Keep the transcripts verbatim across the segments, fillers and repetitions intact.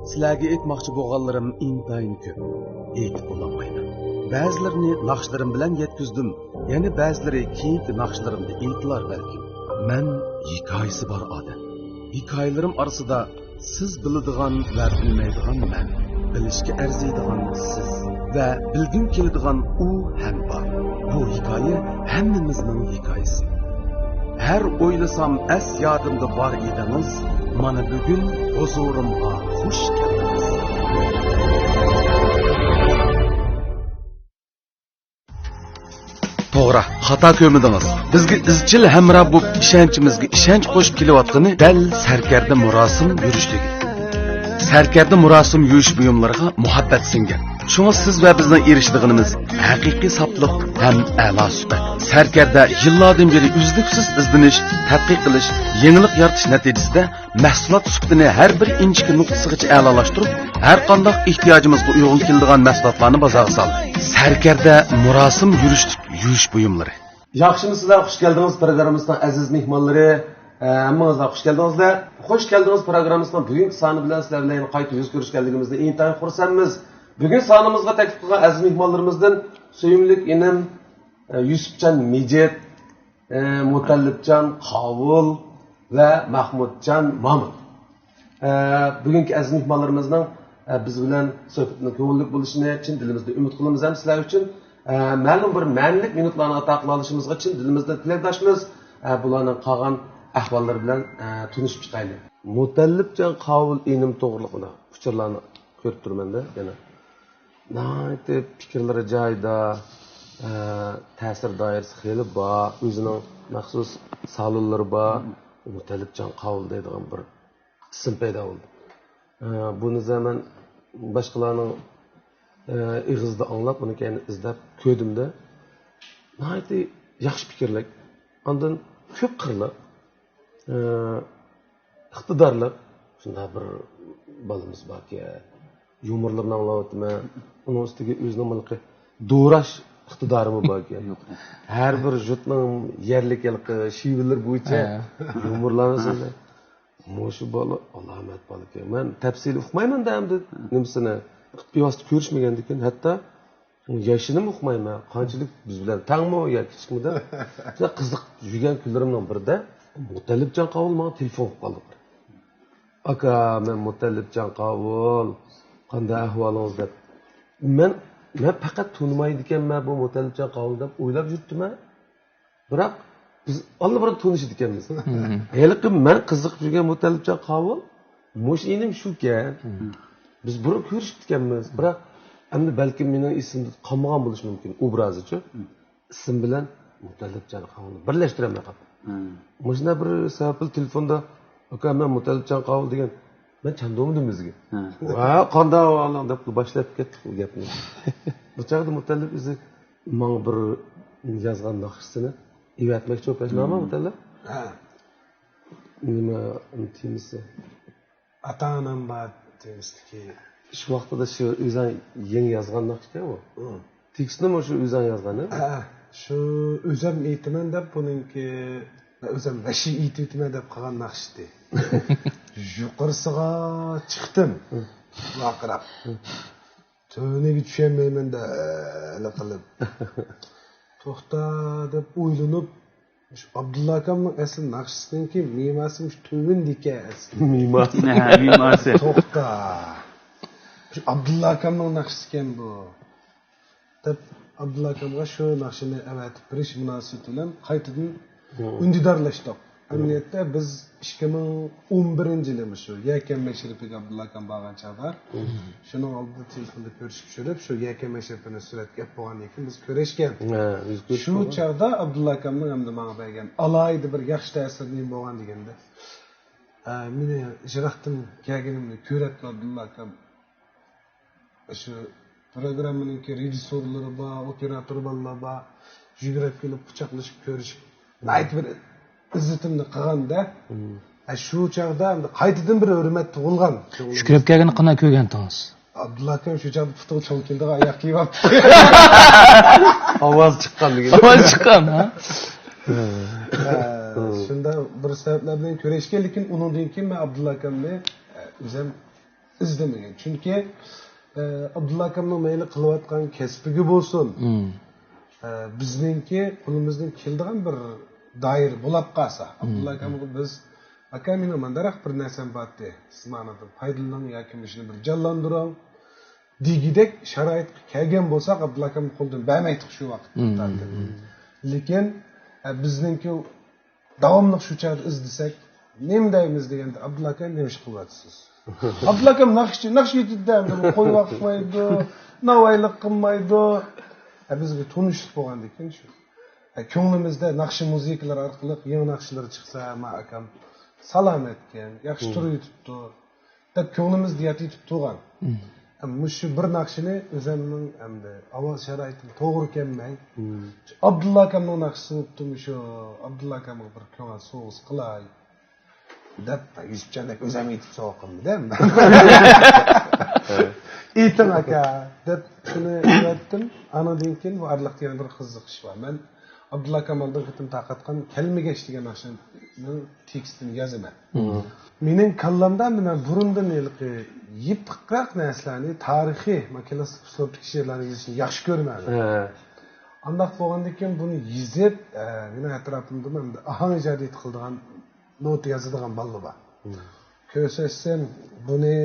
سىلەرگە ئېيتماقچى بولغانلىرىم ئىنتايىن كۆپ. ئېيتىپ بولالمايمەن. بەزىلىرىنى ناخشىلىرىم بىلەن يەتكۈزدۈم. يەنە بەزىلىرى كېيىنكى ناخشىلىرىمدا ئېيتىلار بەلكىم. مەن ھېكايىسى بار ئادەم. ھېكايىلىرىم ئارىسىدا سىز بىلىدىغان ۋە بىلمەيدىغان مەن، بىلىشكە ئەرزىيدىغان سىز ۋە بىلگۈم كېلىدىغان ئۇ ھەم بار. بۇ ھېكايە ھەممىمىزنىڭ ھېكايىسى. ھەر ئويلىسام ئەس يادىمدا بار ئىدىڭىز، مانا بۈگۈن ھۇزۇرۇمغا خۇش كەلدىڭىز. توغرا، خاتا كۆرمىدىڭىز. بىزگە ئىزچىل ھەمراھ بولۇپ، ئىشەنچىمىزگە ئىشەنچ قوشۇپ كېلىۋاتقىنى دەل سەركەردە مۇراسىم يۈرۈشلۈكى. سەركەردە مۇراسىم يۈرۈش بۇيۇملىرىغا مۇھەببەت سىڭگەن. شۇڭا سىز ۋە بىزنىڭ ئېرىشىدىغىنىمىز ھەقىقىي ساپلىق ھەم ئەلا سۈپەت. سەركەردە يىللاردىن بېرى ئۈزلۈكسىز ئىزدىنىش، تەتقىق قىلىش، يېڭىلىق يارىتىش نەتىجىسىدە مەھسۇلات سۈپىتىنى ھەر بىر ئىنچىكە نۇقتىسىغىچە ئەلالاشتۇرۇپ، ھەر قانداق ئېھتىياجىمىزغا ئۇيغۇن كېلىدىغان مەھسۇلاتلارنى بازارغا سالدى. سەركەردە مۇراسىم يۈرۈشلۈك يۈرۈش بۇيۇملىرى. ياخشىمۇسىلەر؟ خۇش كەلدىڭىز پروگراممىمىزنىڭ ئەزىز مېھمانلىرى. ھە، ھەممىڭىزلار خۇش كەلدىڭىزلەر. خۇش كەلدىڭىز پروگراممىمىزنىڭ بۈگۈنكى سانى بىلەن سىلەر بىلەن قايتا يۈز كۆرۈشكەنلىكىمىزدىن ئىنتايىن خۇرسەنمىز. بۈگۈن سانىمىزغا تەكلىپ قىلغان ئەزىز مېھمانلىرىمىزدىن سۆيۈملۈك ئىنىم، ئە، يۈسۈپجان مىجىت، ئە، مۇتەللىپجان قاۋۇل ۋە مەھمۇتجان مامۇت. ئە، بۈگۈنكى ئەزىز مېھمانلىرىمىزنىڭ، ئە، بىز بىلەن سۆھبىتىنىڭ كۆڭۈللۈك بولۇشىنى چىن دىلىمىزدىن ئۈمىد قىلىمىز ھەم سىلەر ئۈچۈن، ئە، مەلۇم بىر مەنىلىك مىنۇتلارنى ئاتا قىلالىشىمىزغا چىن دىلىمىزدىن تىلەكداشمىز. ئە، بۇلارنىڭ قالغان ئەھۋاللىرى بىلەن، ئە، تونۇشۇپ چىقايلى. مۇتەللىپجان قاۋۇل ئىنىم توغرىلىق مانا ئۇچۇرلارنى كۆرۈپ تۇرىمەن-دە يەنە. ناھايىتى پىكىرلىرى جايىدا، ئە، تەسىر دائىرىسى خېلى بار، ئۆزىنىڭ مەخسۇس سالونلىرى بار. مۇتەللىپجان قاۋۇل دەيدىغان بىر ئىسىم پەيدا بولدى. ئە، بۇنى زەمەن باشقىلارنىڭ، ئە، ئېغىزىدا ئاڭلاپ، ئۇنى كەينى ئىزدەپ كۆردۈم-دە. ناھايىتى ياخشى پىكىرلىك، ئاندىن كۆپ قىرلىق، ئە، ئىقتىدارلىق شۇنداق بىر بالىمىز باركەن. يۇمۇرلىرىنى ئاڭلاۋاتىمەن. ئۇنىڭ ئۈستىگە ئۆزىنىڭ مۇنىقى دوراش ئىقتىدارىمۇ باركەن. ھەر بىر يۇرتنىڭ يەرلىك ھېلىقى شېۋىلىرى بويىچە يۇمۇرلارنى سۆزلەيدۇ. مۇشۇ بالا ئالامەت بالىكەن. مەن تەپسىلىي ئۇقمايمەن-دە ئەمدى نېمىسىنى. بىۋاسىتە كۆرۈشمىگەندىكىن ھەتتا ياشىنىمۇ ئۇقمايمەن. قانچىلىك بىز بىلەن تەڭمۇ يا كىچىكمۇ دەپ. شۇنداق قىزىق يۈرگەن كۈنلىرىمنىڭ بىرىدە مۇتەللىپجان قاۋۇل ماڭا تېلېفون قىلىپ قالدى. «ئاكا، مەن مۇتەللىپجان قاۋۇل، قانداق ئەھۋالىڭىز؟» دەپ. مەن، مەن پەقەت تونۇمايدىكەنمەن بۇ مۇتەللىپجان قاۋۇلنى دەپ ئويلاپ يۈرۈپتىمەن. بىراق بىز ئاللىبۇرۇن تونۇشىدىكەنمىز. ھېلىقى مەن قىزىقىپ يۈرگەن مۇتەللىپجان قاۋۇل مۇشۇ ئىنىم شۇكەن. بىز بۇرۇن كۆرۈشۈپتىكەنمىز. بىراق ئەمدى بەلكىم مېنىڭ ئېسىمدە قالمىغان بولۇشى مۇمكىن ئوبرازىچۇ. ئىسىم بىلەن مۇتەللىپجان قاۋۇلنى بىرلەشتۈرەلمەي قاپتۇ. مۇشۇنداق بىر سەۋەب بىلەن تېلېفوندا، «ئاكا، مەن مۇتەللىپجان قاۋۇل» دېگەن. مەن چاندۇرمىدىم ئۆزىگە. «ۋە، قانداق ئەھۋالىڭ؟» دەپ باشلاپ كەتتۇق بۇ گەپنى. بۇ چاغدا مۇتەللىپ ئۆزى ماڭا بىر يازغان ناخشىسىنى ئېۋەتمەكچى بولۇپ، نېمە مۇتەللىپ؟ نېمە تېمىسى؟ «ئاتا-ئانام بار» تېمىسىدىكى. شۇ ۋاقتىدا شۇ ئۆزۈڭ يېڭى يازغان ناخشىكەن ئۇ. تېكىستنىمۇ شۇ ئۆزۈڭ يازغان، ھە؟ ھە، شۇ ئۆزۈم ئېيتىمەن دەپ بۇنىڭكى، ئۆزۈم ۋەھشىي ئېيتىۋېتىمەن دەپ قىلغان ناخشىتى. يۇقىرىسىغا چىقتىم، ۋارقىراپ. تۆۋىنىگە چۈشەلمەيمەن دە، ھېلى قىلىپ. توختا دەپ ئويلىنىپ، مۇشۇ ئابدۇللا ئاكامنىڭ ئەسلى ناخشىسىنىڭكى مىماسى مۇشۇ تۆۋىنىدىكەن ئەسلى. مىماسى. ھە، مىماسى. توختا. مۇشۇ ئابدۇللا ئاكامنىڭ ناخشىسىكەن بۇ. دەپ ئابدۇللا ئاكامغا شۇ ناخشىنى ئەۋەتىپ بېرىش مۇناسىۋىتى بىلەن قايتىدىن ئۈندىدارلاشتۇق. ئەمەلىيەتتە بىز ئىككى مىڭ ئون بىرىنچى يىلى مۇشۇ يەكەن مەشرىپىگە ئابدۇللا ئاكام بارغان چاغدا، شۇنىڭ ئالدىدا تېلېفوندا كۆرۈشۈپ يۈرۈپ، شۇ يەكەن مەشرىپىنى سۈرەتكە ئېلىپ بولغاندىن كېيىن بىز كۆرۈشكەن. ھە، بىز كۆرۈشكەن. شۇ چاغدا ئابدۇللا ئاكامنىڭ ئەمدى ماڭا بەرگەن ئالاھىدە بىر ياخشى تەسىرى نېمە بولغان دېگەندە، ئە، مېنى يىراقتىن كەلگىنىمنى كۆرەتتى ئابدۇللا ئاكام. شۇ پروگراممىنىڭكى رېژىسسورلىرى بار، ئوپېراتور بالىلار بار. يۈگۈرۈپ كېلىپ، قۇچاقلىشىپ كۆرۈشۈپ، ناھايىتى بىر ئىززىتىمنى قىلغاندا، ھە، شۇ چاغدا ئەمدى قايتىدىن بىر ھۆرمەت تۇغۇلغان. يۈگۈرۈپ كەلگەننى قانداق كۆرگەنتىڭىز؟ ئابدۇللا ئاكام شۇ چاغدا پۇتىغا چوڭ كېلىدىغان ئاياق كىيىۋاپتۇ. ئاۋاز چىققان دېگەن. ئاۋاز چىققان، ھە؟ ھە، شۇنداق بىر سەۋەبلەر بىلەن كۆرۈشكەن، لېكىن ئۇنىڭدىن كېيىن مەن ئابدۇللا ئاكامنى، ئە، ئۆزۈم ئىزدىمىگەن. چۈنكى، ئە، ئابدۇللا ئاكامنىڭ مەيلى قىلىۋاتقان كەسپىگە بولسۇن، ئە، بىزنىڭكى قولىمىزدىن كېلىدىغان بىر دائىرە بولاپ قالسا، ئابدۇللا ئاكامغا بىز، «ئاكا، مېنىڭ مۇنداقراق بىر نەرسەم بارتى، سىز مانىڭدىن پايدىلىنىڭ ياكى مۇشۇنى بىر جانلاندۇرۇڭ» دېگۈدەك شارائىتقا كەلگەن بولساق، ئابدۇللا ئاكامنىڭ قولىدىن بەرمەيتتۇق شۇ ۋاقىتتا. لېكىن، ئە، بىزنىڭكى داۋاملىق شۇ چاغدا ئىزدىسەك، «نېمە دەيمىز؟» دېگەندە، «ئابدۇللا ئاكا، نېمە ئىش قىلىۋاتىسىز؟» «ئابدۇللا ئاكام ناخشىچى، ناخشا ئېيتىدۇ» دەمدىمۇ، قويۇۋاتمايدۇ، ناۋايلىق قىلمايدۇ. ئە، بىزگە تونۇشلۇق بولغاندىن كېيىن شۇ. ئە، كۆڭلىمىزدە ناخشا مۇزىكىلار ئارقىلىق يېڭى ناخشىلىرى چىقسا، «ما ئاكام سالامەتكەن، ياخشى تۇرۇۋېتىپتۇ» دەپ كۆڭلىمىزدە ياد ئېتىپ تۇرغان. مۇشۇ بىر ناخشىنى ئۆزەمنىڭ ئەمدى ئاۋاز شارائىتىم توغرا كەلمەي، ئابدۇللا ئاكامنىڭ ناخشىسى بوپتۇ، مۇشۇ ئابدۇللا ئاكامغا بىر كۆڭۈل سوۋغىسى قىلاي دەپ، يۈسۈپجاندەك ئۆزەم ئېيتىپ سوۋغا قىلدىم. «ئېيتىڭ ئاكا» دەپ شۇنى ئېيتتىم. ئانىڭدىن كېيىن بۇ ئارىلىقتا يەنە بىر قىزىق ئىش بار. مەن ئابدۇللا ئاكام ئالدىنقى قېتىم تارقاتقان «كەلمىگەچ» دېگەن ناخشىنىڭ تېكىستىنى يازىمەن. مېنىڭ كاللامدا ئەمدى مەن بۇرۇندىن ھېلىقى يېپىقراق نەرسىلەرنى، تارىخىي، مانا، كلاسسىك ئۇسلۇبتىكى شېئىرلارنى يېزىشنى ياخشى كۆرىمەن. ئانداق بولغاندىن كېيىن بۇنى يېزىپ، ئە، مېنىڭ ئەتراپىمدىمۇ ئەمدى ئاھاڭ ئىجادىيىتى قىلىدىغان، نوتا يازىدىغان بالىلار بار. كۆرسەتسەم، بۇنى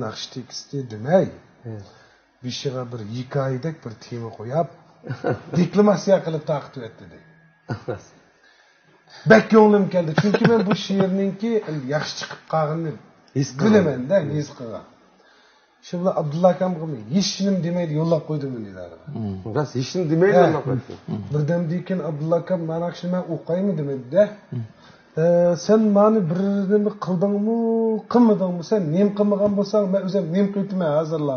ناخشا تېكىستى دېمەي، بېشىغا بىر ھېكايىدەك بىر تېما قويۇپ، دېكلاماتسىيە قىلىپ تارقىتىۋەت دېدى. بەك كۆڭلۈم كەلدى، چۈنكى مەن بۇ شېئىرنىڭكى ياخشى چىقىپ قالغىنىنى ھېس قىلغان. بىلىمەن-دە، ھېس قىلغان. شۇ بىلەن ئابدۇللا ئاكامغىمۇ ھېچنېمە دېمەيلا يوللاپ قويدۇم ئۇنى ئىدارىگە. راست، ھېچنېمە دېمەيلا يوللاپ قويدۇم. بىردەمدىن كېيىن ئابدۇللا ئاكام، «مانا شۇنى مەن ئوقۇيمۇ؟» دېمەيدۇ-دە. «ئە، سەن مانى بىر نېمە قىلدىڭمۇ، قىلمىدىڭمۇ؟ سەن نېمە قىلمىغان بولساڭ، مەن ئۆزۈم نېمە قىلىۋېتىمەن ھازىرلا.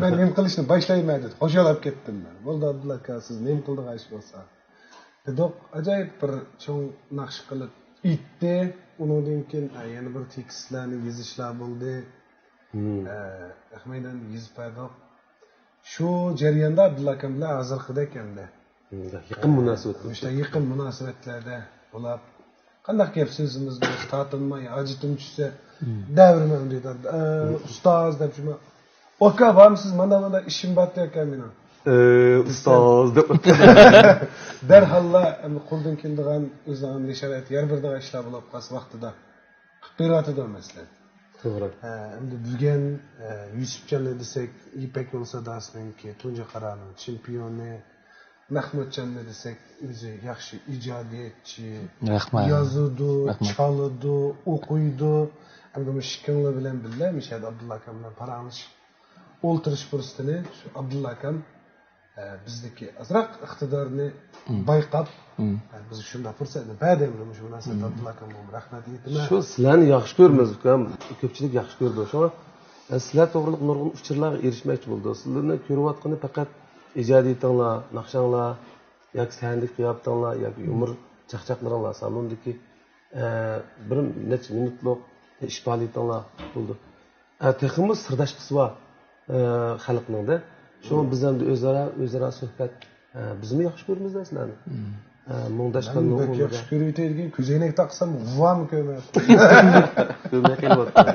مەن نېمە قىلىشنى باشلايمەن» دېدى. خوشال بولۇپ كەتتىم مەن. «بولدى، ئابدۇللا ئاكا، سىز نېمە قىلىدىغان ئىش بولسا» دېدۇق. ئاجايىپ بىر چوڭ ناخشا قىلىپ ئېيتتى. ئۇنىڭدىن كېيىن، ئە، يەنە بىر تېكىستلەرنى يېزىشلار بولدى. ئە، ھەممەيلەن يېزىپ بەردۇق. شۇ جەرياندا ئابدۇللا ئاكام بىلەن ھازىرقىدەك ئەمدى يېقىن مۇناسىۋەت. مۇشۇنداق يېقىن مۇناسىۋەتلەردە بولۇپ، قانداق گەپ سۆزىمىز بولسا، تارتىنماي، ھاجىتىم چۈشسە، دەۋرىمەن دېدى. ئە، ئۇستاز دەپ شۇما، «ئاكا، بارمسىز؟ مانا، مانا ئىشىم بار ئاكا مېنىڭ» ئە، ئۇستاز دەپ. دەرھاللا، ئەمدى قولدىن كېلىدىغان، ئۆزىنىڭ ئەمدى شارائىت يار بېرىدىغان ئىشلار بولۇپ قالسا ۋاقتىدا قىلىپ بېرىۋاتىدۇ، مەسىلەن. توغرا. ئە، ئەمدى بۈگۈن، ئە، يۈسۈپجاننى دېسەك، يىپەك يولى ساداسىنىڭكى تۇنجى قارانىڭ چېمپىيونى، مەخمۇتجاننى دېسەك، ئۆزى ياخشى ئىجادىيەتچى، يازىدۇ، چالىدۇ، ئوقۇيدۇ. ئەمدى مۇشۇ ئىككىڭلار بىلەن بىللە، مۇشۇ يەردە ئابدۇللا ئاكام بىلەن پاراڭلىشىپ ئولتۇرۇش پۇرسىتىنى شۇ ئابدۇللا ئاكام ئە، بىزدىكى ئازراق ئىقتىدارنى بايقاپ، ئە، بىزگە شۇنداق پۇرسەتنى بەردى، مۇشۇ مۇناسىۋەتتە ئابدۇللا ئاكامغا رەھمەت ئېيتىمەن. شۇ سىلەرنى ياخشى كۆرىمىز، ئۇكام. كۆپچىلىك ياخشى كۆرىدۇ. شۇڭا، ئە، سىلەر توغرىلىق نۇرغۇن ئۇچۇرلارغا ئېرىشمەكچى بولىدۇ. سىلەرنى كۆرۈۋاتقىنى پەقەت ئىجادىيىتىڭلار، ناخشاڭلار ياكى سەھنىدىكى قىياپىتىڭلار ياكى يۇمۇر چاقچاقلىرىڭلار، سالوندىكى، ئە، بىر نەچچە مىنۇتلۇق ئىش پائالىيىتىڭلار بولىدۇ. ئە، تېخىمۇ سىرداشقۇسى بار، ئە، خەلقنىڭدە. شۇڭا بىز ئەمدى ئۆزئارا، ئۆزئارا سۆھبەت، ئە، بىزمۇ ياخشى كۆرىمىز-دە سىلەرنى. ئە، مۇڭداشقاننىڭ بەك ئورنىدا ياخشى كۆرۈۋېتەيدىكەن، كۆزەينەك تاقىسام، غۇۋامۇ كۆرمەي. كۆرمەي قېلىۋاتىدۇ.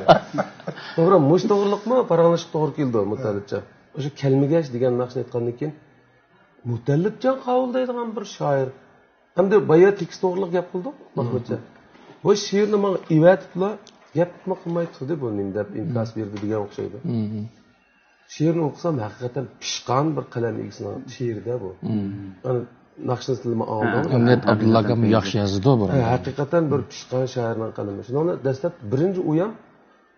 توغرا، مۇشۇ توغرىلىقمۇ پاراڭلىشىپ توغرا كېلىدۇ، مۇتەللىپجان. ئاشۇ كەلمىگەچ دېگەن ناخشىنى ئېيتقاندىن كېيىن، مۇتەللىپجان قاۋۇل دەيدىغان بىر شائىر. ئەمدى بايا تېكىست توغرىلىق گەپ قىلدۇق، مەخمۇتجان. بۇ شېئىرنى ماڭا ئېۋەتىپلا، گەپمۇ قىلماي تۇردى، بۇ نېمە دەپ ئىنكاس بېرىدۇ دېگەن ئوخشايدۇ. شېئىرنى ئوقۇسام، ھەقىقەتەن پىشقان بىر قەلەم ئىگىسىنىڭ شېئىرى-دە بۇ. ئەنە ناخشىسىنى ئاڭلىدىڭ. ئەمدى ئابدۇللا ئاكام ياخشى يازىدۇ بۇ. ھە، ھەقىقەتەن بىر پىشقان شائىرنىڭ قەلىمى. شۇنىڭ بىلەن دەسلەپ بىرىنچى ئۇيام،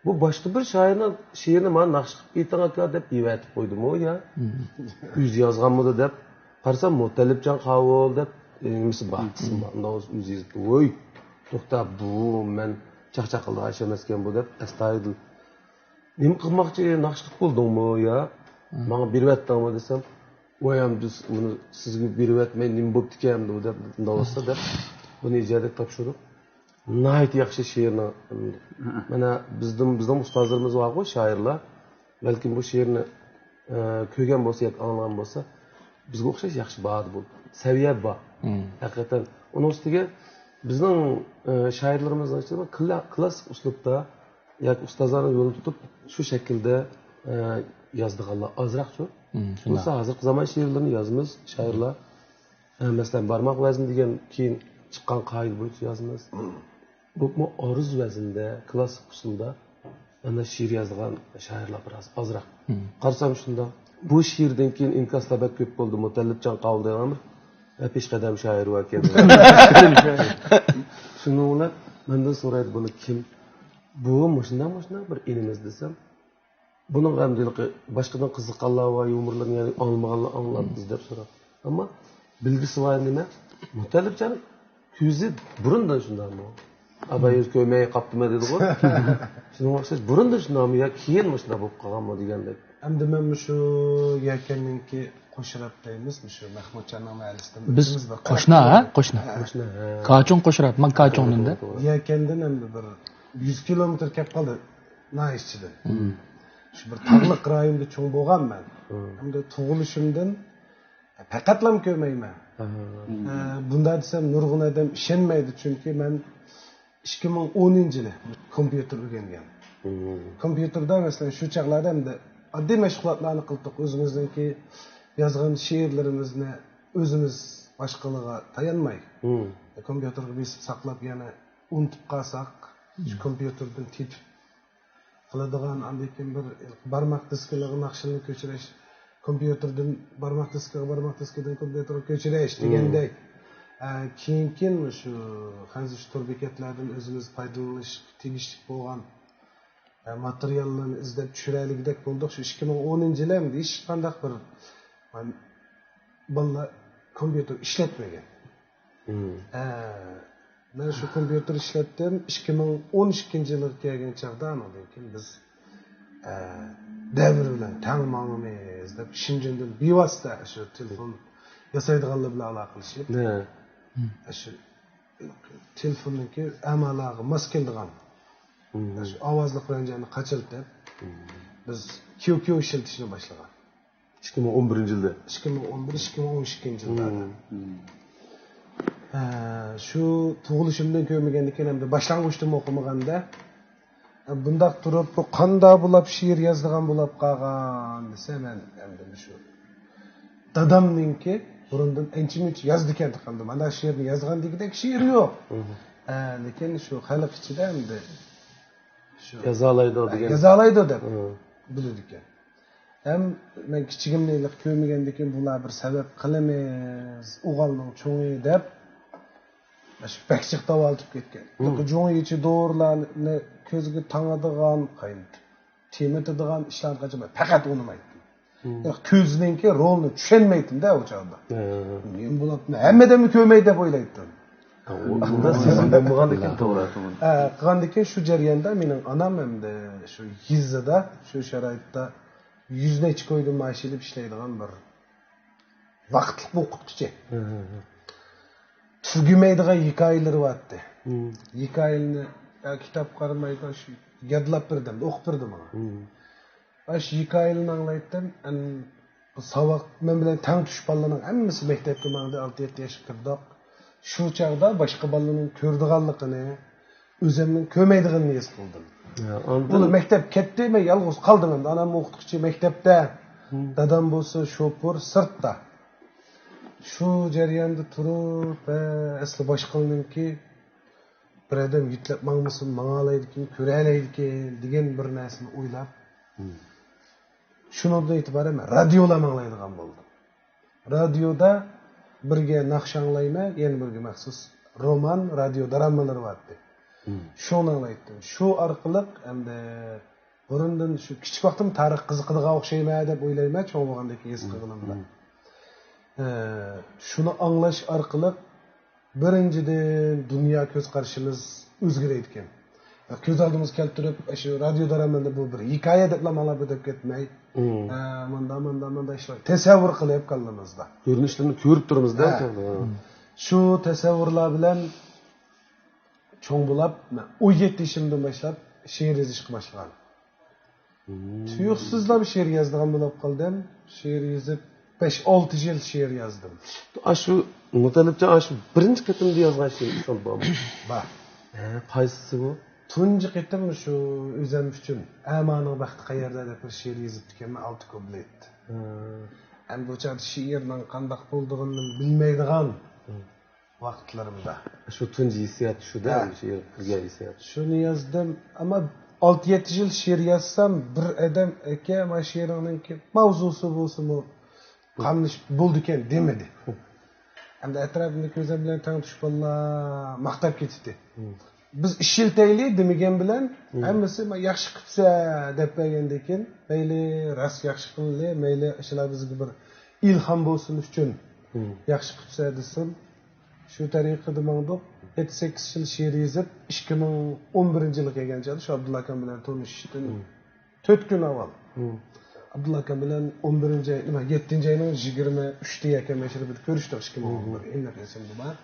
بۇ باشقا بىر شائىرنىڭ شېئىرىنى مانا ناخشا قىلىپ ئېيتىڭ ئاكا دەپ ئېۋەتىپ قويدىمۇ يا؟ ئۆزى يازغانمىدۇ دەپ قارىسام، مۇتەللىپجان قاۋۇل دەپ، ئە، نېمىسى بار، ئىسمى بار. ئۇنداق بولسا ئۆزى يېزىپتۇ. ۋوي، توختا، بۇ مەن چاقچاق قىلىدىغان ئىش ئەمەسكەن بۇ دەپ، ئەستايىدىل. نېمە قىلماقچى، ناخشا قىلىپ بولدۇڭمۇ يا؟ ماڭا بېرىۋەتتىڭمۇ دېسەم، ۋاي ئەمدى بۇنى سىزگە بېرىۋەتمەي نېمە بوپتىكەن بۇ دەپ، ئۇنداق بولسا دەپ، بۇنى ئىجادەك تاپشۇردۇق. ناھايىتى ياخشى شېئىرنى. مانا بىزدىن، بىزنىڭ ئۇستازلىرىمىز بارغۇ، شائىرلار. بەلكىم بۇ شېئىرنى، ئە، كۆرگەن بولسا ياكى ئاڭلىغان بولسا، بىزگە ئوخشاش ياخشى باھادا بولىدۇ. سەۋىيە بار. ھەقىقەتەن. ئۇنىڭ ئۈستىگە بىزنىڭ، ئە، شائىرلىرىمىزنىڭ ئىچىدە كلا-، كلاسسىك ئۇسلۇبتا ياكى ئۇستازلارنىڭ يولىنى تۇتۇپ، شۇ شەكىلدە، ئە، يازىدىغانلار ئازراقچۇ. مم، شۇنداق. بولسا ھازىرقى زامان شېئىرلىرىنى يازىمىز، شائىرلار. ئە، مەسىلەن، بارماق ۋەزنى دېگەن كېيىن چىققان قائىدە بويىچە يازىمىز. بولۇپمۇ ئارۇز ۋەزنىدە، كلاسسىك ئۇسۇلدا ئەنە شېئىر يازىدىغان شائىرلار بىراز ئازراق. مم. قارىسام شۇنداق. بۇ شېئىردىن كېيىن ئىنكاسلار بەك كۆپ بولدى. مۇتەللىپجان قاۋۇل دەيدىغان بىر پېشقەدەم شائىر بار ئىكەن. شۇنىڭ بىلەن مەندىن سورايدۇ، بۇنى كىم؟ بۇ مۇشۇنداق، مۇشۇنداق بىر ئىنىمىز دېسەم، بۇنىڭغا ئەمدى ھېلىقى باشقىدىن قىزىققانلار ۋە يۇمۇرلىرىنى يەنە ئاڭلىمىغانلار ئاڭلاپ ئىزدەپ سوراپ. ئەمما بىلگۈسى بار نېمە؟ مۇتەللىپجان كۆزى بۇرۇندىن شۇنداقمۇ؟ ئاباي يۈز كۆرمەي قاپتىمەن دېدىغۇ. شۇنىڭغا ئوخشاش بۇرۇندىن شۇنداقمۇ يا كېيىن مۇشۇنداق بولۇپ قالغانمۇ دېگەندەك. ئەمدى مەن مۇشۇ يەكەننىڭكى قوشراپ دەيمىز، مۇشۇ مەھمۇتجاننىڭ مەھەللىسىدىن بىز ئۆزىمىز بىر قوشنا، ھە؟ قوشنا. ھە. قوشنا، ھە. كاچۇڭ قوشراپ، مەن كاچۇڭدىن دە. يەكەندىن ئەمدى بىر يۈز كىلومېتىر كەپ قالدى ناھىيە ئىچىدىن. شۇ بىر تاغلىق رايوندا چوڭ بولغان مەن. ئەمدى تۇغۇلۇشۇمدىن پەقەتلام كۆرمەيمەن. ئە، بۇنداق دېسەم نۇرغۇن ئادەم ئىشەنمەيدۇ، چۈنكى مەن ئىككى مىڭ ئونىنچى يىلى كومپيۇتېر ئۆگەنگەن. كومپيۇتېردا، مەسىلەن، شۇ چاغلاردا ئەمدى ئاددىي مەشغۇلاتلارنى قىلدۇق. ئۆزىمىزنىڭكى يازغان شېئىرلىرىمىزنى ئۆزىمىز باشقىلارغا تايانماي، كومپيۇتېرغا بېسىپ ساقلاپ، يەنە ئۇنتۇپ قالساق، شۇ كومپيۇتېردىن تېپىپ قىلىدىغان، ئاندىن كېيىن بىر بارماق دىسكىلىرىغا ناخشىلارنى كۆچۈرۈش، كومپيۇتېردىن بارماق دىسكىغا، بارماق دىسكىدىن كومپيۇتېرغا كۆچۈرۈش دېگەندەك. ئە، كېيىن، كېيىن شۇ خەنزۇچە تور بېكەتلەردىن ئۆزىمىز پايدىلىنىشقا تېگىشلىك بولغان، ئە، ماتېرىياللارنى ئىزدەپ چۈشۈرەلىگۈدەك بولدۇق. شۇ ئىككى مىڭ ئونىنچى يىلى ئەمدى ھېچقانداق بىر، بالىلار كومپيۇتېر ئىشلەتمىگەن. ئە، مەن شۇ كومپيۇتېر ئىشلەتتىم. ئىككى مىڭ ئون ئىككىنچى يىلغا كەلگەن چاغدا، ئانىڭدىن كېيىن بىز، ئە، دەۋر بىلەن تەڭ ماڭىمىز دەپ، شىنجېندىن بىۋاسىتە شۇ تېلېفون ياسايدىغانلار بىلەن ئالاقىلىشىپ، شۇ تېلېفوننىڭكى ئەمالارغا ماس كېلىدىغان شۇ ئاۋازلىق رەنجىنى قاچىلىتىپ، بىز كيۇ كيۇ ئىشلىتىشنى باشلىغان. ئىككى مىڭ ئون بىرىنچى يىلدا. ئىككى مىڭ ئون بىر، ئىككى مىڭ ئون ئىككىنچى يىلدا. ھە، شۇ تۇغۇلۇشۇمدىن كۆرمىگەندىكىن، ئەمدى باشلانغۇچتىمۇ ئوقۇمىغاندا، بۇنداق تۇرۇپ، بۇ قاندا بولاپ شېئىر يازىدىغان بولاپ قالغان دېسە، مەن ئەمدى شۇ دادامنىڭكى بۇرۇندىن ئەنچە-مۇنچە يازىدىكەن قىلدىم. ئانا شېئىرنى يازغان دېگۈدەك شېئىر يوق. ھە، لېكىن شۇ خەلق ئىچىدە ئەمدى شۇ يازالايدۇ دېگەن. يازالايدۇ دەپ بىلىدىكەن. ھەم مەن كىچىكىمنى ھېلىقى كۆرمىگەندىكىن، بۇلار بىر سەۋەب قىلىمىز، ئوغالنىڭ چوڭى دەپ، شۇ بەك جىق داۋالىتىپ كەتكەن. ھېلىقى جۇڭيىچى دورىلارنى كۆزگە تاڭىدىغان، قاينىتىپ تېمىتىدىغان ئىشلارنى قىلىپ پەقەت ئۇنىمايتتىم. ھېلىقى كۆزنىڭكى رولىنى چۈشەنمەيتتىم-دە ئۇ چاغدا. نېمە بولۇپتۇ؟ ھەممە ئادەممۇ كۆرمەيدۇ دەپ ئويلايتتىم. ئۇندا سېزىم بولمىغاندىكىن، توغرا، توغرا. ھە، قىلغاندىكىن شۇ جەرياندا مېنىڭ ئانام ئەمدى شۇ يېزىدا، شۇ شارائىتتا يۈز نەچچە كويدىن مائاش ئېلىپ ئىشلەيدىغان بىر ۋاقىتلىق ئوقۇتقۇچى. تۈگىمەيدىغان ھېكايىلىرى بارتتى. ھېكايىلىرىنى يا كىتاب قارىمايدىغان، شۇ يادلاپ بېرىدۇ، ئوقۇپ بېرىدۇ ماڭا. ئاشۇ ھېكايىلىرىنى ئاڭلايتتىم. ساۋاق مەن بىلەن تەڭ تۇش بالىلارنىڭ ھەممىسى مەكتەپكە ماڭدى، ئالتە يەتتە ياشقا كىردۇق. شۇ چاغدا باشقا بالىلارنىڭ كۆرىدىغانلىقىنى، ئۆزۈمنىڭ كۆرمەيدىغىنىنى ھېس قىلدىم. يا، ئاندىن بۇ مەكتەپ كەتتى، مەن يالغۇز قالدىم ئەمدى. ئانام ئوقۇتقۇچى مەكتەپتە، دادام بولسا شوپۇر سىرتتا. شۇ جەرياندا تۇرۇپ، ھە، ئەسلى باشقىلارنىڭكى بىر ئادەم يېتىلەپ ماڭمىسۇن، ماڭالايدىكىن، كۆرەلەيدىكىن دېگەن بىر نەرسىنى ئويلاپ، شۇنىڭدىن ئېتىبارەن مەن رادىيولارنى ئاڭلايدىغان بولدۇم. رادىيودا بىرگە ناخشا ئاڭلايمەن، يەنە بىرگە مەخسۇس رومان، رادىيو دراممىلىرى بارتتى. شۇنى ئاڭلايتتىم. شۇ ئارقىلىق ئەمدى بۇرۇندىن شۇ كىچىك ۋاقتىم تارىخ قىزىقىدىغان ئوخشايمەن دەپ ئويلايمەن، چوڭ بولغاندىن كېيىن ھېس قىلغىنىمدا. ئە، شۇنى ئاڭلاش ئارقىلىق بىرىنچىدىن، دۇنيا كۆز قارىشىمىز ئۆزگىرىدىكەن. كۆز ئالدىمىزغا كەلتۈرۈپ، شۇ رادىيو دارامىنى بۇ بىر ھېكايە دەپلا ماڭا بۇ دەپ كەتمەي، ئە، ماندا، ماندا، ماندا ئىشلار تەسەۋۋۇر قىلىپ كاللىمىزدا. كۆرۈنۈشلىرىنى كۆرۈپ تۇرىمىزدا. ھە. شۇ تەسەۋۋۇرلار بىلەن چوڭ بولاپ، مەن ئون يەتتە يېشىمدىن باشلاپ شېئىر يېزىشقا باشلىغان. تۇيۇقسىزلا بىر شېئىر يازىدىغان بولۇپ قالدىم. شېئىر يېزىپ، بەش، ئالتە يىل شېئىر يازدىم. ئاشۇ مۇتەللىپجان، ئاشۇ بىرىنچى قېتىمدا يازغان شېئىرىڭىز بارمۇ؟ بار. ھە، قايسىسى بۇ؟ تۇنجى قېتىم شۇ ئۆزۈم ئۈچۈن «ئەمانىڭ بەختى قەيەردە» دەپ بىر شېئىر يېزىپتىكەنمەن، ئالتە كۇپلېت. ھە. ئەمدى بۇ چاغدا شېئىرنىڭ قانداق بولىدىغىنىنى بىلمەيدىغان ھە. ۋاقىتلىرىمدا. شۇ تۇنجى ھېسسىيات شۇ-دە، ھە. شېئىر كىرگەن ھېسسىيات. شۇنى يازدىم، ئەمما ئالتە-يەتتە يىل شېئىر يازسام، بىر ئادەم «ئاكا، مانا شېئىرىڭنىڭكى ماۋزۇسى بولسىمۇ قاملىشىپ بولىدىكەن» دېمىدى. ئەمدى ئەتراپىمدىكى ئۆزۈم بىلەن تەڭتۇش بالىلار ماختاپ كېتىتتى. بىز ئىشلىتەيلى دېمىگەن بىلەن، ھەممىسى «مانا ياخشى قىپسە» دەپ بەرگەندىن كېيىن، مەيلى راست ياخشى قىلدى، مەيلى ئاشۇلار بىزگە بىر ئىلھام بولسۇن ئۈچۈن ياخشى قىپسە دېسۇن. شۇ تەرىقىدە ماڭدۇق. يەتتە-سەككىز يىل شېئىر يېزىپ، ئىككى مىڭ ئون بىرىنچى يىلغا كەلگەن چاغدا شۇ ئابدۇللا ئاكام بىلەن تونۇشۇشتىن تۆت كۈن ئاۋۋال ئابدۇللا ئاكام بىلەن ئون بىرىنچى ئاي، نېمە، يەتتىنچى ئاينىڭ يىگىرمە ئۈچتە ياكى مەشرىبىدە كۆرۈشتۇق، ئىككى مىڭ ئون بىر، ئېنىق ئېسىمدە بار.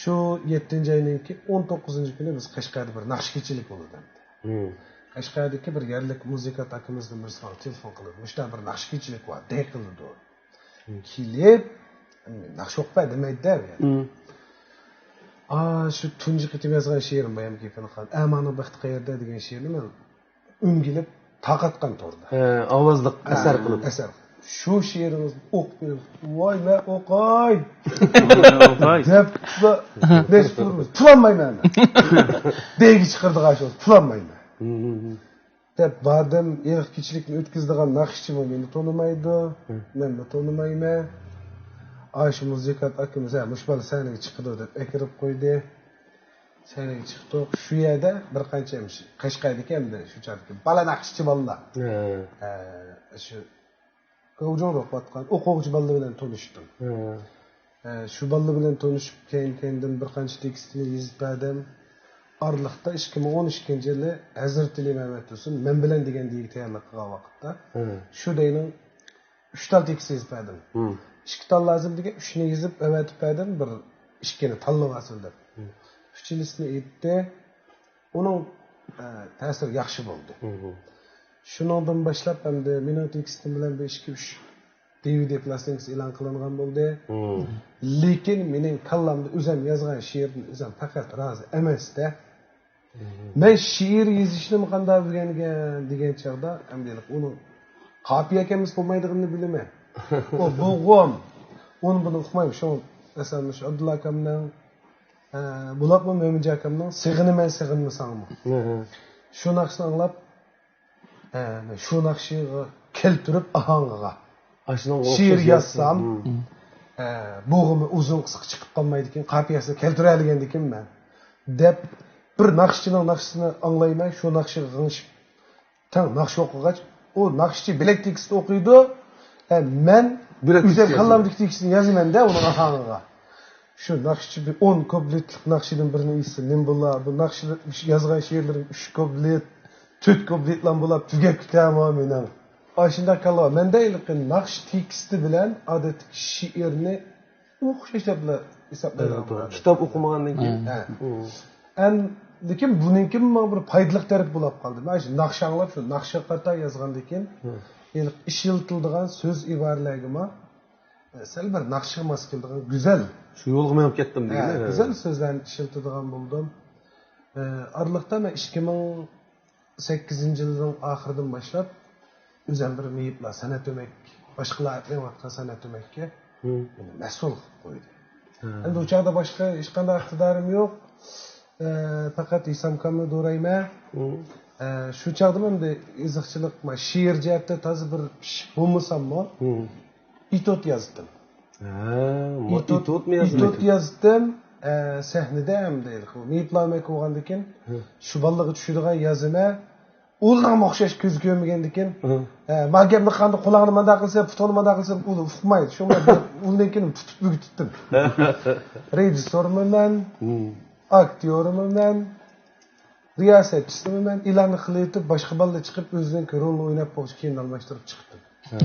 شۇ يەتتىنچى ئاينىڭكى ئون توققۇزىنچى كۈنى بىز قەشقەردە بىر ناخشا كېچىلىك بولىدۇ ئەمدى. قەشقەردىكى بىر يەرلىك مۇزىكانت ئاكىمىزدىن بىرسى ماڭا تېلېفون قىلىپ، «مۇشۇنداق بىر ناخشا كېچىلىك بار» دەي قىلىدۇ. كېلىپ، «ناخشا ئوقۇپ بەر» دېمەيدۇ-دە. ئا، شۇ تۇنجى قېتىم يازغان شېئىرىم بايام گېپىنى قىلغان، «ئەمانىڭ بەختى قەيەردە» دېگەن شېئىرنى مەن ئۈنگىلىپ تارقاتقان توردا. ھە، ئاۋازلىق ھە، ئەسەر قىلىپ. ئەسەر. شۇ شېئىرىڭىزنى ئوقۇپ بېرىڭ. «ۋاي، مەن ئوقاي!» ئوقاي. دەپ، نەچچە پۇلىمىز، پۇلانمايمەن مەن. دەيگە چىقىرىدىغان شۇ، پۇلانمايمەن. دەپ باردىم. ھېلىقى كېچىلىكنى ئۆتكۈزىدىغان ناخشىچىمۇ مېنى تونۇمايدۇ. مەنمۇ تونۇمايمەن. ئاشۇ مۇزىكانت ئاكىمىز، «ھە، مۇشۇ بالا سەھنىگە چىقىدۇ» دەپ ئەكىرىپ قويدى. سەھنىگە چىقتۇق. شۇ يەردە بىر قانچە ئەمىسە قەشقەردىكى ئەمدى شۇ چاغدىكى بالا ناخشىچى بالىلار. ھە. ھە، شۇ گاۋجۇڭدا ئوقۇۋاتقان ئوقۇغۇچى بالىلار بىلەن تونۇشتۇم. ھە. ھە، شۇ بالىلار بىلەن تونۇشۇپ، كەينى-كەينىدىن بىر قانچە تېكىستنى يېزىپ بەردىم. ئارىلىقتا ئىككى مىڭ ئون ئىككىنچى يىلى ھەزرىتى ئىمام مەمەت ھۈسەن مەن بىلەن دېگەن دېيىگە تەييارلىق قىلغان ۋاقىتتا، ھە. شۇ دەينىڭ ئۈچ تال تېكىست يېزىپ بەردىم. ھىم. ئىككى تال لازىم دېگەن، ئۈچنى يېزىپ ئەۋەتىپ بەردىم، بىر ئىككىنى تاللىۋالسۇن دەپ. ھىم. ئۈچىنچىسىنى ئېيتتى. ئۇنىڭ، ئە، تەسىرى ياخشى بولدى. ھىم، ھىم. شۇنىڭدىن باشلاپ ئەمدى مېنىڭ تېكىستىم بىلەن بىر ئىككى، ئۈچ دى ۋى دى پلاستىنكىسى ئېلان قىلىنغان بولدى. ھىم. لېكىن مېنىڭ كاللامدا ئۆزۈم يازغان شېئىردىن ئۆزۈم پەقەت رازى ئەمەستە. مەن شېئىر يېزىشنىمۇ قانداق ئۆگەنگەن دېگەن چاغدا، ئەمدى ئۇنىڭ قاپىيە كەلمىسە بولمايدىغىنىنى بىلىمەن. ئۇ بوغۇم، ئۇنى بۇنى ئۇقمايمەن. شۇڭا، مەسىلەن، مۇشۇ ئابدۇللا ئاكامنىڭ، ئە، بولۇپمۇ مۆمىنجان ئاكامنىڭ «سېغىنىمەن سېغىنمىساڭمۇ». شۇ ناخشىنى ئاڭلاپ، ئە، مەن شۇ ناخشىغا كەلتۈرۈپ ئاھاڭىغا ئاشۇنىڭغا شېئىر ئوخشاش يازسام، يازسام. ئە، بوغۇمى ئۇزۇن قىسقا چىقىپ قالمايدىكەن، قاپىيەسىنى كەلتۈرەلىگەندىكىن مەن دەپ، بىر ناخشىچىنىڭ ناخشىسىنى ئاڭلايمەن، شۇ ناخشىغا غىڭشىپ تەڭ ناخشا ئوقۇغاچ، ئۇ ناخشىچى بىلەك تېكىست ئوقۇيدۇ، ئە، مەن بىلەك ئۆزۈم تېكىست كاللامدىكى تېكىستنى يازىمەن-دە ئۇنىڭ ئاھاڭىغا. شۇ ناخشىچى بىر ئون كۇپلېتلىق ناخشىدىن بىرنى ئېيتسا نېمە بولا؟ بۇ ناخشىلار، يازغان شېئىرلىرىم ئۈچ كۇپلېت، تۆت كۇپلېتلا بولاپ تۈگەپ كېتەرمۇ مېنىڭ؟ ئاشۇنداق كاللا. مەندە ھېلىقى ناخشا تېكىستى بىلەن ئادەتتىكى شېئىرنى ئوخشاش دەپلا ھېسابلايدىغان بولدى. كىتاب ئوقۇمىغاندىن كېيىن. ھە. ئەن، لېكىن بۇنىڭكىمۇ ماڭا بىر پايدىلىق تەرەپ بولاپ قالدى. مەن شۇ ناخشا ئاڭلاپ، شۇ ناخشىغا قارىتا يازغاندىن كېيىن، ھېلىقى ئىشلىتىلىدىغان سۆز ئىبارىلەرگىمۇ سەل بىر ناخشىغا ماس كېلىدىغان گۈزەل. شۇ يولغا مېڭىپ كەتتىم دېگىنى. ھە، گۈزەل سۆزلەرنى ئىشلىتىدىغان بولدۇم. ئارىلىقتا مەن ئىككى مىڭ سەككىزىنچى يىلنىڭ ئاخىرىدىن باشلاپ ئۆزۈم بىر مېيىپلار سەنئەت ئۆمەك، باشقىلار ئەپلەۋاتقان سەنئەت ئۆمەككە مېنى مەسئۇل قىلىپ قويدى. ئەمدى ئۇ چاغدا باشقا ھېچقانداق ئىقتىدارىم يوق. ئە، پەقەت ھېسامكامنى دورايمەن. ئە، شۇ چاغدىمۇ ئەمدى يېزىقچىلىق، ما، شېئىر جەھەتتە تازا بىر پىششىق بولمىساممۇ، ئېتيۇد يازدىم. ھە، ما، ئېتيۇدمۇ يازدىڭ؟ ئېتيۇد يازدىم. ئە، سەھنىدە ئەمدى مېيىپلار ئۆمەك بولغاندىكىن، شۇ بالىلارغا چۈشىدىغان يازىمەن. ئۇلارغا ئوخشاش كۆزى كۆرمىگەندىكىن، ھە، ما گەپنى قانداق، قۇلاقنى مانداق قىلسا، پۇتۇڭنى مانداق قىلسا، ئۇ ئۇقمايدۇ. شۇڭا مەن ئۇندىن كېيىن تۇتۇپ ئۆگىتىپتىم. رېژىسسورمۇ مەن، ئاكتيورمۇ مەن، رىياسەتچىسىمۇ مەن. ئېلاننى قىلىۋېتىپ، باشقا بالىلار چىقىپ، ئۆزىنىڭكى رولىنى ئويناپ بولغۇچە كېيىن ئالماشتۇرۇپ چىقتىم. ھە.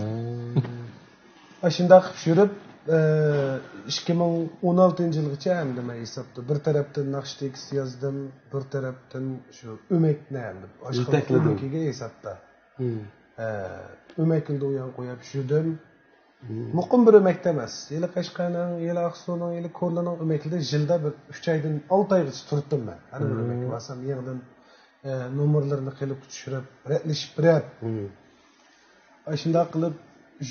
ئاشۇنداق قىلىپ يۈرۈپ، ئىككى مىڭ ئون ئالتىنچى يىلغىچە ئەمدى مەن ھېسابتا بىر تەرەپتىن ناخشا تېكىست يازدىم، بىر تەرەپتىن شۇ ئۆمەكنى ئەمدى باشقا يېتەكلىدىم. ئۆمىكىگە ھېسابتا. ھە، ئۆمەكلىدە ئۇيان قويۇپ يۈردۈم. مۇقىم بىر ئۆمەكتە ئەمەس. ھېلى قەشقەرنىڭ، ھېلى ئاقسۇنىڭ، ھېلى كورلىنىڭ ئۆمەكلىدە يىلدا بىر ئۈچ ئايدىن ئالتە ئايغىچە تۇرۇتتۇم مەن. ھەر بىر ئۆمەككە بارسام يېڭىدىن ئە، نومۇرلىرىنى قېلىپقا چۈشۈرۈپ، رەتلىشىپ بېرىپ، ئاشۇنداق قىلىپ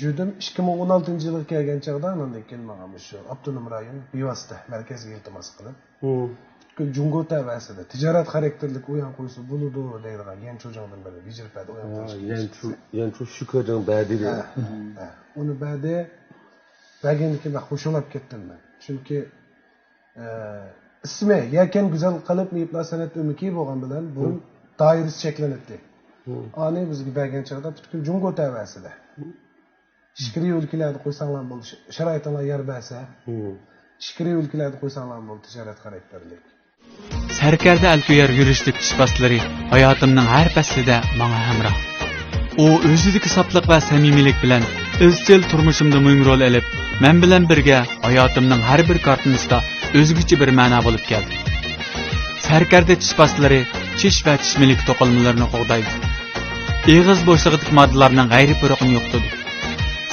يۈردۈم. ئىككى مىڭ ئون ئالتىنچى يىلغا كەلگەن چاغدا، ئاندىن كېيىن ماڭا مۇشۇ ئاپتونوم رايون بىۋاسىتە مەركەزگە ئىلتىماس قىلىپ، پۈتكۈل جۇڭگو تەۋەسىدە تىجارەت خاراكتېرلىك ئويۇن قويسا بولىدۇ دەيدىغان يەنچۇجاڭدىن بىرنى بېجىرىپ بەردى، ئويۇن قويۇش. يەنچۇ، يەنچۇ شۈكەجاڭ بەردى دە. ھە، ھە. ئۇنى بەردى. بەرگەندىن كېيىن مەن خۇشاللاپ كەتتىم مەن. چۈنكى ئىسمى يەكەن گۈزەل قەلب مېيىپلار سەنئەت ئۆمىكى بولغان بىلەن بۇرۇن دائىرىسى چەكلىنەتتى. ئانى بىزگە بەرگەن چاغدا پۈتكۈل جۇڭگو تەۋەسىدە. ئىچكىرى ئۆلكىلەردە قويساڭلار بولدى، شارائىتىڭلار يار بەرسە. ئىچكىرى ئۆلكىلەردە قويساڭلار بولدى، تىجارەت خاراكتېرلىك. سەركەردە ئەلكۆيەر يۈرۈشلۈك چىش پاستىلىرى ھاياتىمنىڭ ھەر پەسلىدە ماڭا ھەمراھ. ئۇ ئۆزىدىكى ساپلىق ۋە سەمىمىيلىك بىلەن ئىزچىل تۇرمۇشۇمدا مۇھىم رول ئېلىپ، مەن بىلەن بىرگە ھاياتىمنىڭ ھەر بىر كارتىنىسىدا ئۆزگىچە بىر مەنا بولۇپ كەلدى. سەركەردە چىش پاستىلىرى چىش ۋە چىش مىلىكى توقۇلمىلىرىنى قوغدايدۇ. ئېغىز بوشلۇقىدىكى ماددىلارنىڭ غەيرىي پۇرىقىنى يوقىتىدۇ.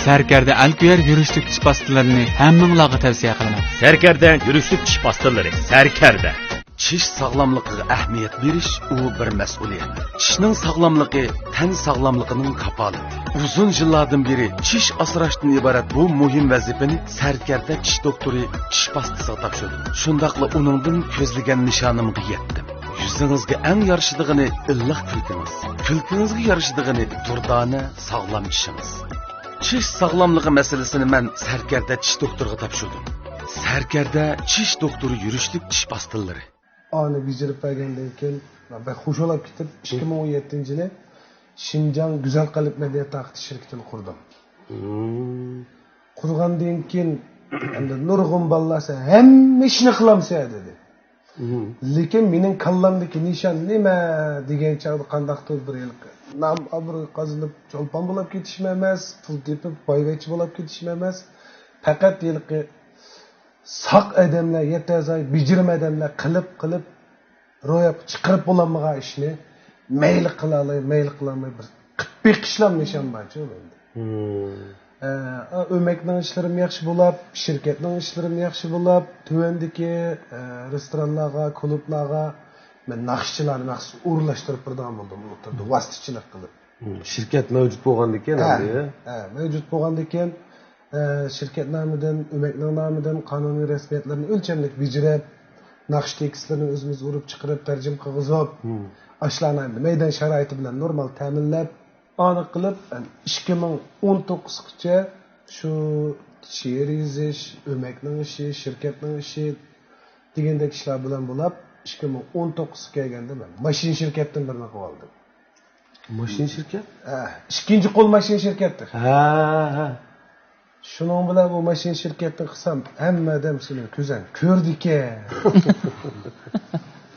سەركەردە ئەلكۆيەر يۈرۈشلۈك چىش پاستىلىرىنى ھەممىڭلارغا تەۋسىيە قىلىمەن. سەركەردە يۈرۈشلۈك چىش پاستىلىرى. سەركەردە. چىش ساغلاملىقىغا ئەھمىيەت بېرىش، ئۇ بىر مەسئۇلىيەت. چىشنىڭ ساغلاملىقى تەن ساغلاملىقىنىڭ كاپالىتى. ئۇزۇن يىللاردىن بېرى چىش ئاسراشتىن ئىبارەت بۇ مۇھىم ۋەزىپىنى سەركەردە چىش دوختۇرى چىش پاستىسىغا تاپشۇردۇم. شۇنداقلا ئۇنىڭدىن كۆزلىگەن نىشانىمغا يەتتىم. يۈزىڭىزگە ئەڭ يارىشىدىغىنى ئىللىق كۈلكىڭىز. كۈلكىڭىزگە يارىشىدىغىنى دۇردانە، ساغلام چىشىڭىز. چىش ساغلاملىقى مەسىلىسىنى مەن سەركەردە چىش دوختۇرىغا تاپشۇردۇم. سەركەردە چىش دوختۇرى يۈرۈشلۈك چىش پاستىلىرى. ئانى بېجىرىپ بەرگەندىن كېيىن، مەن بەك خۇشاللاپ كېتىپ، ئىككى مىڭ ئون يەتتىنچى يىلى شىنجاڭ گۈزەل قەلب مەدەنىيەت تارقىتىش شىركىتىنى قۇردۇم. قۇرغاندىن كېيىن، ئەمدى نۇرغۇن بالىلار، سەن ھەممە ئىشنى قىلامسەن دېدى. لېكىن مېنىڭ كاللامدىكى نىشان نېمە دېگەن چاغدا، قانداقتۇر بىر ھېلىقى نام ئابرۇي قازىنىپ، چولپان بولاپ كېتىشمۇ ئەمەس، پۇل تېپىپ بايۋەچچە بولاپ كېتىشمۇ ئەمەس، پەقەت ھېلىقى ساق ئادەملەر، يەتتە ئەزاي بېجىرىم ئادەملەر قىلىپ قىلىپ روياپقا چىقىرىپ بولالمىغان ئىشنى مەيلى قىلالاي، مەيلى قىلالماي بىر قىلىپ بېقىشلا نىشان بارچۇ مەندە. ئە، ئۆمەكنىڭ ئىشلىرىمۇ ياخشى بولاپ، شىركەتنىڭ ئىشلىرىمۇ ياخشى بولاپ، تۆۋەندىكى، ئە، رېستورانلارغا، كۇلۇبلارغا مەن ناخشىچىلارنى مەخسۇس ئورۇنلاشتۇرۇپ بېرىدىغان بولدۇم، ئوتتۇرىدا ۋاسىتىچىلىك قىلىپ. شىركەت مەۋجۇت بولغاندىكىن ھە، ئەمدى. ھە، مەۋجۇت بولغاندىكىن، ئە، شىركەت نامىدىن، ئۆمەكنىڭ نامىدىن قانۇنىي رەسمىيەتلەرنى ئۆلچەملىك بېجىرىپ، ناخشا تېكىستلىرىنى ئۆزىمىز ئۇرۇپ چىقىرىپ، تەرجىمە قىلغۇزۇپ، ئاشۇلارنى ئەمدى مەيدان شارائىتى بىلەن نورمال تەمىنلەپ، ئانا قىلىپ، ئىككى مىڭ ئون توققۇزغىچە شۇ شېئىر يېزىش، ئۆمەكنىڭ ئىشى، شىركەتنىڭ ئىشى دېگەندەك ئىشلار بىلەن بولاپ، ئىككى مىڭ ئون توققۇزغا كەلگەندە مەن ماشىنا شىركەتتىن بىرنى قىلىۋالدىم. ماشىنا شىركەت؟ ھە، ئىككىنچى قول ماشىنا شىركەتتە. ھە، ھە. شۇنىڭ بىلەن بۇ ماشىنا شىركەتنى قىلسام، ھەممە ئادەم سېنى كۆزەڭ كۆرىدىكەن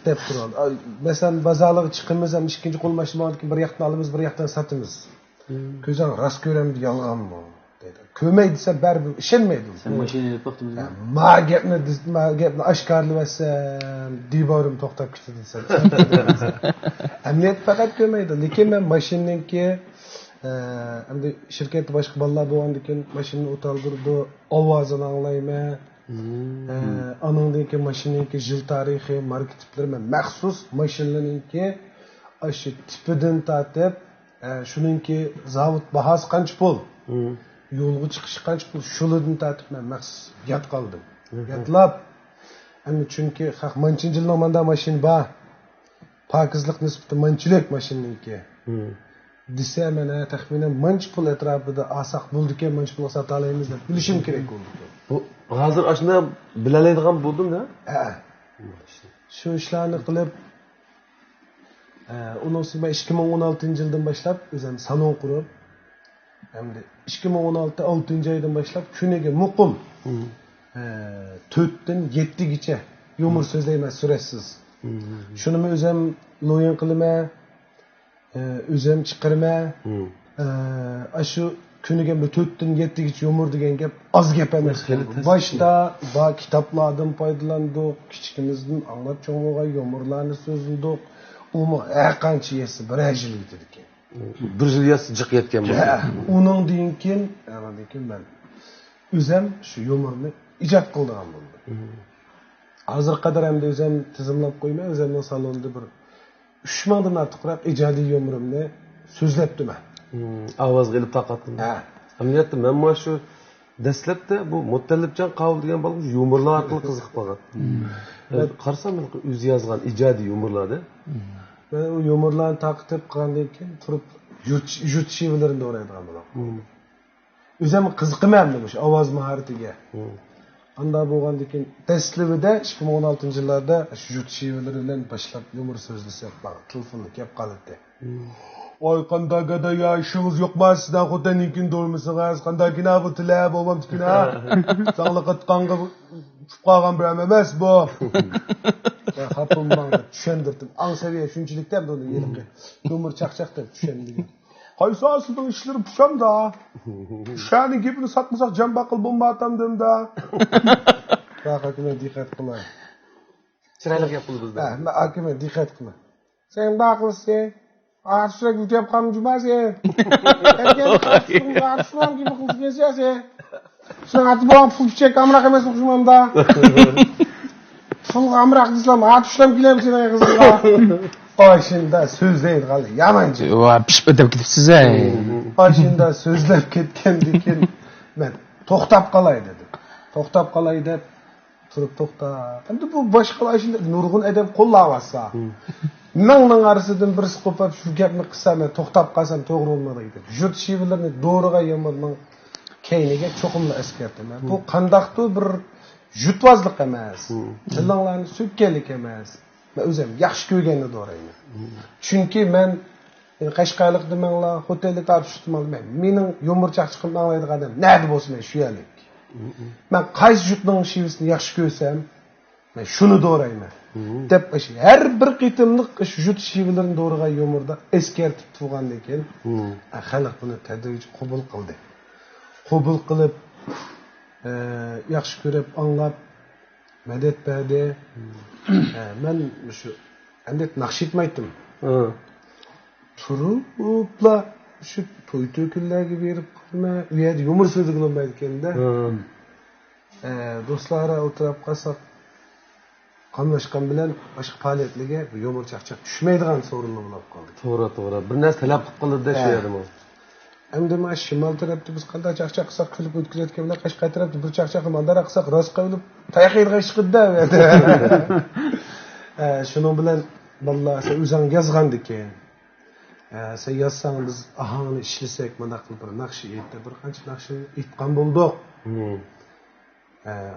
دەپ تۇرۇۋالدى. ئاي، مەسىلەن، بازارلارغا چىقىمىز، ھەم ئىككىنچى قول ماشىنا بولغاندىكىن بىر ياقتىن ئالىمىز، بىر ياقتىن ساتىمىز. كۆزەڭ راست كۆرەمدۇ، يالغانمۇ؟ دەيدۇ. كۆرمەي دېسە، بەرىبىر ئىشەنمەيدۇ. سەن ماشىنا ئېلىپ باقتىڭىزمۇ؟ ھە، ما گەپنى، ما گەپنى ئاشكارىلىۋەتسەم، دىۋارىم توختاپ كېتىدۇ دېسەم. ئەمەلىيەتتە پەقەت كۆرمەيدۇ. لېكىن مەن ماشىنىنىڭكى، ئە، ئەمدى شىركەتتە باشقا بالىلار بولغاندىكىن ماشىنىنى ئولتۇردۇرىدۇ، ئاۋازىنى ئاڭلايمەن. ئە، ئانىڭدىن كېيىن ماشىنىنىڭكى يىل تارىخى، ماركا تىپلىرى، مەن مەخسۇس ماشىنىلىرىنىڭكى ئاشۇ تىپىدىن تارتىپ، ئە، شۇنىڭكى زاۋۇت باھاسى قانچە پۇل؟ يولغا چىقىشى قانچە پۇل؟ شۇلىدىن تارتىپ مەن مەخسۇس ياد قالدىم. يادلاپ، ئەمدى چۈنكى خەق مانچىنچە يىلنىڭ ماندا ماشىنا بار. پاكىزلىق نىسبىتى مانچىلىك ماشىنىنىڭكى. دېسە، مەن، ھە، تەخمىنەن مانچە پۇل ئەتراپىدا ئالساق بولىدىكەن، مانچە پۇل ساتالايمىز دەپ بىلىشىم كېرەك بولىدىكەن. بۇ ھازىر ئاشۇنداق بىلەلەيدىغان بولدۇم-دە. ھە. شۇ ئىشلارنى قىلىپ، ئە، ئۇنىڭ ئۈستىگە مەن ئىككى مىڭ ئون ئالتىنچى يىلدىن باشلاپ ئۆزۈم سالون قۇرۇپ، ئەمدى ئىككى مىڭ ئون ئالتە ئالتىنچى ئايدىن باشلاپ كۈنىگە مۇقىم، ئە، تۆتتىن يەتتىگىچە يۇمۇر سۆزلەيمەن سۈرەتسىز. شۇنىمۇ ئۆزۈم لويىن قىلىمەن، ئە، ئۆزۈم چىقىرىمەن. ئە، ئاشۇ كۈنىگە بىر تۆتتىن يەتتىگىچە يۇمۇر دېگەن گەپ ئاز گەپ ئەمەس. باشتا بار كىتابلاردىن پايدىلاندۇق، كىچىكىمىزدىن ئاڭلاپ چوڭ بولغان يۇمۇرلارنى سۆزلىدۇق. ئۇمۇ ھەر قانچە يەتسە بىرەر يىل يېتىدىكەن. بىر يىل يەتسە جىق يەتكەن بولىدۇ. ھە، ئۇنىڭدىن كېيىن، ئاندىن كېيىن مەن ئۆزۈم شۇ يۇمۇرنى ئىجاد قىلىدىغان بولدۇم. ھازىرغا قەدەر ئەمدى ئۆزۈم تىزىملاپ قويماي، ئۆزۈمنىڭ سالونىدا بىر ئۈچ مىڭدىن ئارتۇقراق ئىجادىي يۇمۇرۇمنى سۆزلەپتىمەن. ئاۋازغا ئېلىپ تارقاتتىم. ھە. ئەمەلىيەتتە مەن مانا شۇ دەسلەپتە بۇ مۇتەللىپجان قاۋۇل دېگەن بالا يۇمۇرلار ئارقىلىق قىزىقىپ قالغان. قارىسام مەن ئۆزى يازغان ئىجادىي يۇمۇرلاردا. مەن ئۇ يۇمۇرلارنى تارقىتىپ قىلغاندىن كېيىن تۇرۇپ يۇرت شېئىرلىرىنى دورايدىغان بولدۇم. ئۆزۈم قىزىقىمەن مۇشۇ ئاۋاز ماھارىتىگە. ئاندا بولغاندىن كېيىن دەسلىۋىدە ئىككى مىڭ ئون ئالتىنچى يىللاردا شۇ يۇرت شېئىرلىرى بىلەن باشلاپ يۇمۇر سۆزلىسەك، تېلېفوندا كەپ قالاتتى. ۋاي قانداق گادا يا، ئىشىڭىز يوقما سىزدە، خوتەننىڭكىنى دورىمىسىڭىز، قانداكىنا بۇ تىلە بولمامدىكىنا. ساڭلىق ئېيتقانغا ئۇچۇپ قالغان بىر ئەمەس بۇ. خاپا بولماڭ دەپ چۈشەندۈردۈم. ئاڭ سەۋىيە شۇنچىلىك دەپ بۇنى ھېلىقى يۇمۇر چاقچاق دەپ چۈشەندۈرگەن. قايسى سىزنىڭ ئىشلىرى پۇشامدا؟ شەنى گېپىنى ساتمىساق جان باققىلى بولماياتامدىمدا. ھاكىمە دىققەت قىلاي. چىرايلىق گەپ قىلدى بىزدە. ھاكىمە دىققەت قىلاي. سەن بار قىلسى. ئارتۇشراق يۈتۈپ قالما جۇما سەن. ئەركەن ئارتۇشراق گېپى قىلسا سەن. شۇنىڭ ئاتى بولغان پۇل چېك ئامراق ئەمەس ئوخشىمامدا. پۇلغا ئامراق دېسەم ئارتۇشلام كېلەم سېنىڭ ئېغىزىڭغا. ئاشۇنداق سۆزلەيدىغان يامانچى. ۋا پىشىپ ئۆتۈپ كېتىپسىز ھەي. ئاشۇنداق سۆزلەپ كەتكەندىن كېيىن مەن توختاپ قالاي دېدىم. توختاپ قالاي دەپ تۇرۇپ توختا. ئەمدى بۇ باشقىلار ئىچىدە نۇرغۇن ئادەم قوللاۋاتسا. مىڭنىڭ ئارىسىدىن بىرسى قوپۇپ شۇ گەپنى قىلسا مەن توختاپ قالسام توغرا بولمايدۇ. يۇرت شېئىرلىرىنى دورىغا يۇمۇرنىڭ كەينىگە چوقۇملا ئەسكەرتىمەن. بۇ قانداقتۇر بىر يۇرتۋازلىق ئەمەس. تىلىڭلارنى سۆككەنلىك ئەمەس. مەن ئۆزۈم ياخشى كۆرگەننى دورايمەن. چۈنكى مەن قەشقەرلىق دېمەڭلار، خوتەنلىك ئارتۇش دېمەڭلار، مەن، مېنىڭ يۇمۇر چاقچىقىمنى ئاڭلايدىغان ئادەم نەدە بولسا مەن شۇ يەرلىك. مەن قايسى يۇرتنىڭ شېۋىسىنى ياخشى كۆرسەم، مەن شۇنى دورايمەن. دەپ ئاشۇ ھەر بىر قېتىملىق شۇ يۇرت شېۋىلىرىنى دورىغان يۇمۇرداق ئەسكەرتىپ تۇرغاندىن كېيىن، خەلق بۇنى تەدرىجىي قوبۇل قىلدى. قوبۇل قىلىپ، ئە، ياخشى كۆرۈپ، ئاڭلاپ، مەدەت بەردى. ھە، مەن مۇشۇ ئەمدى ناخشا ئېيتمايتتىم. تۇرۇپلا مۇشۇ توي تۆكۈنلەرگە بېرىپ قالىمەن. ئۇ يەردە يۇمۇر سۆزلىگىلى بولمايدىكەن-دە. ئە، دوستلار ئولتۇرۇپ قالساق، قاملاشقان بىلەن باشقا پائالىيەتلەرگە بۇ يۇمۇر چاقچاق چۈشمەيدىغان سورۇنلار بولۇپ قالدى. توغرا، توغرا. بىر نەرسە تەلەپ قىلىپ قالىدۇ شۇ يەردىمۇ. ئەمدى مانا شىمال تەرەپتە بىز قانداق چاقچاق قىلساق كۈلۈپ ئۆتكۈزۈۋەتكەن بىلەن قەشقەر تەرەپتە بىر چاقچاقنى مانداراق قىلساق راست قىلىپ تاياق يەيدىغان ئىش چىقىدىدە ئۇ يەردە. ئە، شۇنىڭ بىلەن بالىلار سەن ئۆزۈڭ يازغاندىكىن، ئە، سەن يازساڭ بىز ئاھاڭنى ئىشلىسەك مانداق قىلىپ بىر ناخشا ئېيت دەپ بىر قانچە ناخشا ئېيتقان بولدۇق.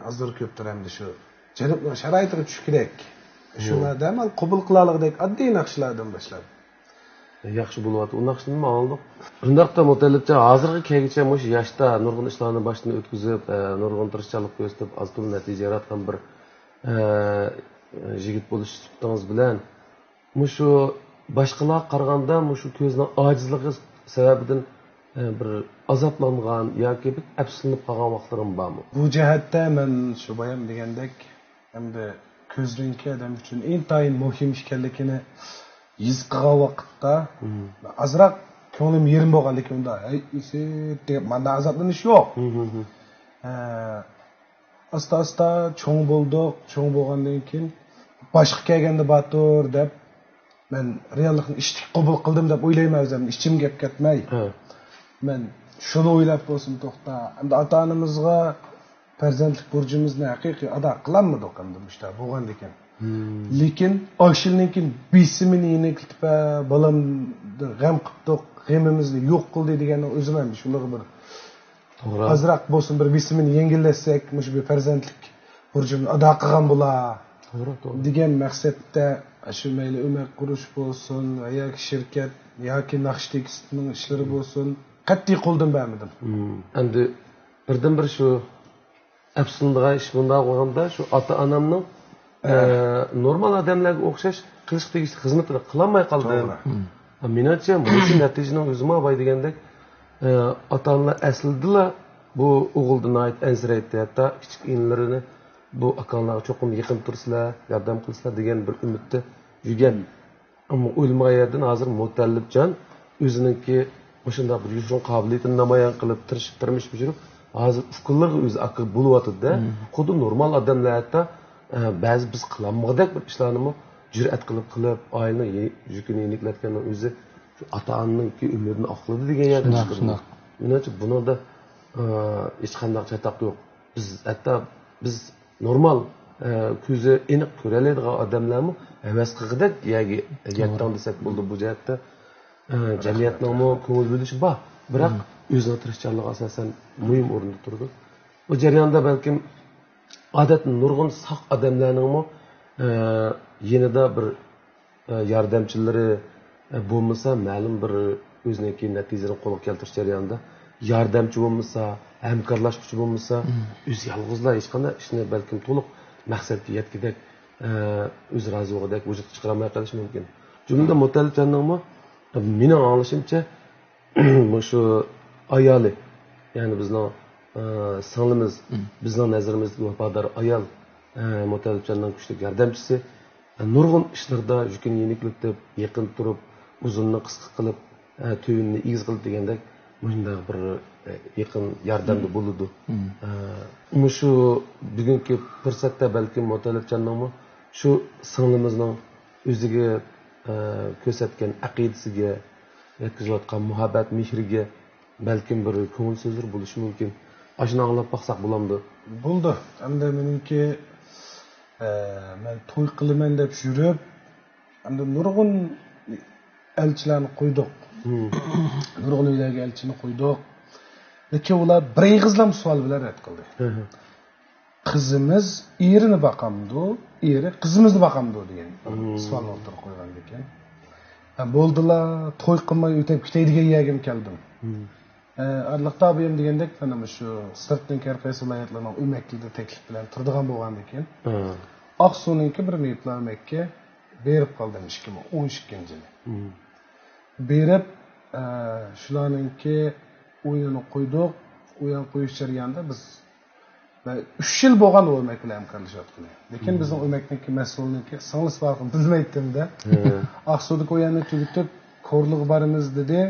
ئازدۇر كۆپتۇر ئەمدى شۇ جەنۇبنىڭ شارائىتىغا چۈشكۈدەك. شۇلاردا ھەممە قوبۇل قىلالىغۇدەك ئاددىي ناخشىلاردىن باشلاپ. ياخشى بولۇۋاتىدۇ. ئۇنداق ئىشلارنى ئاڭلىدۇق. شۇنداقتا مۇتەللىپجان ھازىرغا كەلگۈچە مۇشۇ ياشتا نۇرغۇن ئىشلارنى باشتىن ئۆتكۈزۈپ، نۇرغۇن تىرىشچانلىق كۆرسىتىپ، ئاز تولا نەتىجە ياراتقان بىر يىگىت بولۇش سۈپىتىڭىز بىلەن مۇشۇ باشقىلارغا قارىغاندا مۇشۇ كۆزىنىڭ ئاجىزلىقى سەۋەبىدىن بىر ئازابلانغان ياكى بەك ئەپسۇسلىنىپ قالغان ۋاقىتلىرىڭ بارمۇ؟ بۇ جەھەتتە مەن شۇ بايام دېگەندەك ئەمدى كۆزنىڭكى ئادەم ئۈچۈن ئىنتايىن مۇھىم ئىكەنلىكىنى ھېس قىلغان ۋاقىتتا ئازراق كۆڭلۈم يېرىم بولغان، لېكىن ئۇندا ھەي ئىسىت دەپ مانداق ئازابلىنىش يوق. ئاستا ئاستا چوڭ بولدۇق، چوڭ بولغاندىن كېيىن باشقا كەلگەندە باتۇر دەپ مەن رېئاللىقنى ئىشتىك قوبۇل قىلدىم دەپ ئويلايمەن ئۆزۈمنى، ئىچىم گەپ كەتمەي. مەن شۇنى ئويلاپ بولسۇن توختا. ئەمدى ئاتا ئانىمىزغا پەرزەنتلىك بۇرجىمىزنى ھەقىقىي ئادا قىلالمىدۇق ئەمدى مۇشۇنداق بولغاندىكىن. لېكىن ئاشۇندىن كېيىن بېسىمىنى يېنىكلىتىپ، بالامدىن غەم قىپتۇق، غېمىمىزنى يوق قىلدى دېگەننىڭ ئۆزى مەن شۇلارغا بىر ئازراق بولسۇن بىر بېسىمىنى يەڭگىللەتسەك، مۇشۇ بىر پەرزەنتلىك بۇرجۇمنى ئادا قىلغان بولا دېگەن مەقسەتتە شۇ مەيلى ئۆمەك قۇرۇش بولسۇن، ياكى شىركەت، ياكى ناخشا تېكىستىنىڭ ئىشلىرى بولسۇن، قەتئىي قولدىن بەرمىدىم. ئەمدى بىردىنبىر شۇ ئەپسۇسلىنىدىغان ئىش مۇنداق بولغاندا، شۇ ئاتا-ئانامنىڭ، ئە، نورمال ئادەملەرگە ئوخشاش قىلىشقا تېگىشلىك خىزمىتىنى قىلالماي قالدىم. مېنىڭچە، مۇشۇ نەتىجىنىڭ ئۆزىمۇ باي دېگەندەك، ئە، ئاتا-ئانىلار ئەسلىدىلا بۇ ئوغۇلدىن ناھايىتى ئەنسىرەيتتى. ھەتتا كىچىك ئىنىلىرىنى بۇ ئاكاڭلارغا چوقۇم يېقىن تۇرسىلەر، ياردەم قىلسىلەر دېگەن بىر ئۈمىدتە يۈرگەن. ئەمما ئويلىمىغان يەردىن ھازىر مۇتەللىپجان ئۆزىنىڭكى مۇشۇنداق بىر يوشۇرۇن قابىلىيىتىنى نامايان قىلىپ، تىرىشىپ، تىرمىشىپ يۈرۈپ، ھازىر ئۇكىلىرىغا ئۆزى ئاكا بولۇۋاتىدۇ-دە. خۇددى نورمال ئادەملەر ھەتتا، ئە، بەزى بىز قىلالمىغۇدەك بىر ئىشلارنىمۇ جۈرئەت قىلىپ قىلىپ، ئائىلىنىڭ يى-، يۈكىنى يېنىكلەتكەننىڭ ئۆزى شۇ ئاتا-ئانىنىڭكى ئۆمرىدىن ئاقلىدى دېگەن يەردىن شۇنداق، چىقىدۇ. شۇنداق. مېنىڭچە، بۇنىڭدا، ئى، ھېچقانداق چاتاق يوق. بىز ھەتتا بىز نورمال، ئى، كۆزى ئېنىق كۆرەلەيدىغان ئادەملەرمۇ ھەۋەس قىلغۇدەك يەرگە يەتتىڭ دېسەك بولىدۇ. بۇ جەھەتتە، ئى، جەمئىيەتنىڭمۇ كۆڭۈل بۆلۈشى بار، بىراق ئۆزىنىڭ تىرىشچانلىقى ئاساسەن مۇھىم ئورۇندا تۇرىدۇ. بۇ جەرياندا بەلكىم ئادەتتە نۇرغۇن ساق ئادەملەرنىڭمۇ، ئى، يېنىدا بىر، ئى، ياردەمچىلىرى، ئى، بولمىسا، مەلۇم بىر ئۆزىنىڭكى نەتىجىلىرىنى قولغا كەلتۈرۈش جەريانىدا ياردەمچى بولمىسا، ھەمكارلاشقۇچى بولمىسا، ئۆزى يالغۇزلا ھېچقانداق ئىشنى بەلكىم تولۇق مەقسەتكە يەتكۈدەك، ئى، ئۆزى رازى بولغۇدەك ۋۇجۇدقا چىقىرالماي قېلىشى مۇمكىن. جۈملىدىن مۇتەللىپجاننىڭمۇ، مېنىڭ ئاڭلىشىمچە، مۇشۇ ئايالى، يەنى بىزنىڭ، ئە، سىڭلىمىز، بىزنىڭ نەزىرىمىزدىكى ۋاپادار ئايال، ئە، مۇتەللىپجاننىڭ كۈچلۈك ياردەمچىسى، ئە، نۇرغۇن ئىشلاردا يۈكىنى يېنىكلىتىپ، يېقىن تۇرۇپ، ئۇزۇننى قىسقا قىلىپ، ئە، تۆۋىنىنى ئېگىز قىلىپ دېگەندەك، مۇشۇنداق بىر، ئە، يېقىن ياردەمدە بولىدۇ. ئە، مۇشۇ بۈگۈنكى پۇرسەتتە بەلكىم مۇتەللىپجاننىڭمۇ شۇ سىڭلىمىزنىڭ ئۆزىگە، ئە، كۆرسەتكەن ئەقىدىسىگە، يەتكۈزۈۋاتقان مۇھەببەت مېھرىگە بەلكىم بىر كۆڭۈل سۆزلىرى بولۇشى مۇمكىن. ئاشۇنى ئاڭلاپ باقساق بولامدۇ؟ بولىدۇ. ئەمدى مېنىڭكى، ئە، مەن توي قىلىمەن دەپ يۈرۈپ، ئەمدى نۇرغۇن ئەلچىلەرنى قويدۇق. نۇرغۇن ئۆيلەرگە ئەلچىنى قويدۇق. لېكىن ئۇلار بىر ئېغىزلا سوئال بىلەن رەت قىلدى. قىزىمىز ئېرىنى باقامدۇ، ئېرى قىزىمىزنى باقامدۇ دېگەن سوئالنى ئوتتۇرىغا قويغان ئىكەن. ھە، بولدىلا، توي قىلماي ئۆتۈپ كېتەي دېگەن يەرگىمۇ كەلدىم. ھە، ئارىلىقتا بۇيام دېگەندەك، مانا شۇ سىرتنىڭ ھەر قايسى ۋىلايەتلەرنىڭ ئۆمەكلىرىدە تەكلىپ بىلەن تۇرىدىغان بولغاندىكىن، ئاقسۇنىڭكى بىر مېيىپلار ئۆمەككە بېرىپ قالدىم ئىككى مىڭ ئون ئىككىنچى يىلى. بېرىپ، ئە، شۇلارنىڭكى ئويۇنىنى قويدۇق. ئويۇن قويۇش جەريانىدا بىز ئۈچ يىل بولغان ئۇ ئۆمەك بىلەن ھەمكارلىشىۋاتقىلى. لېكىن بىزنىڭ ئۆمەكنىڭكى مەسئۇلىنىڭكى سىڭلىسى بارلىقىنى بىلمەيتتىم-دە. ئاقسۇدىكى ئويۇننى تۈگىتىپ، كورلىغا بارىمىز دېدى.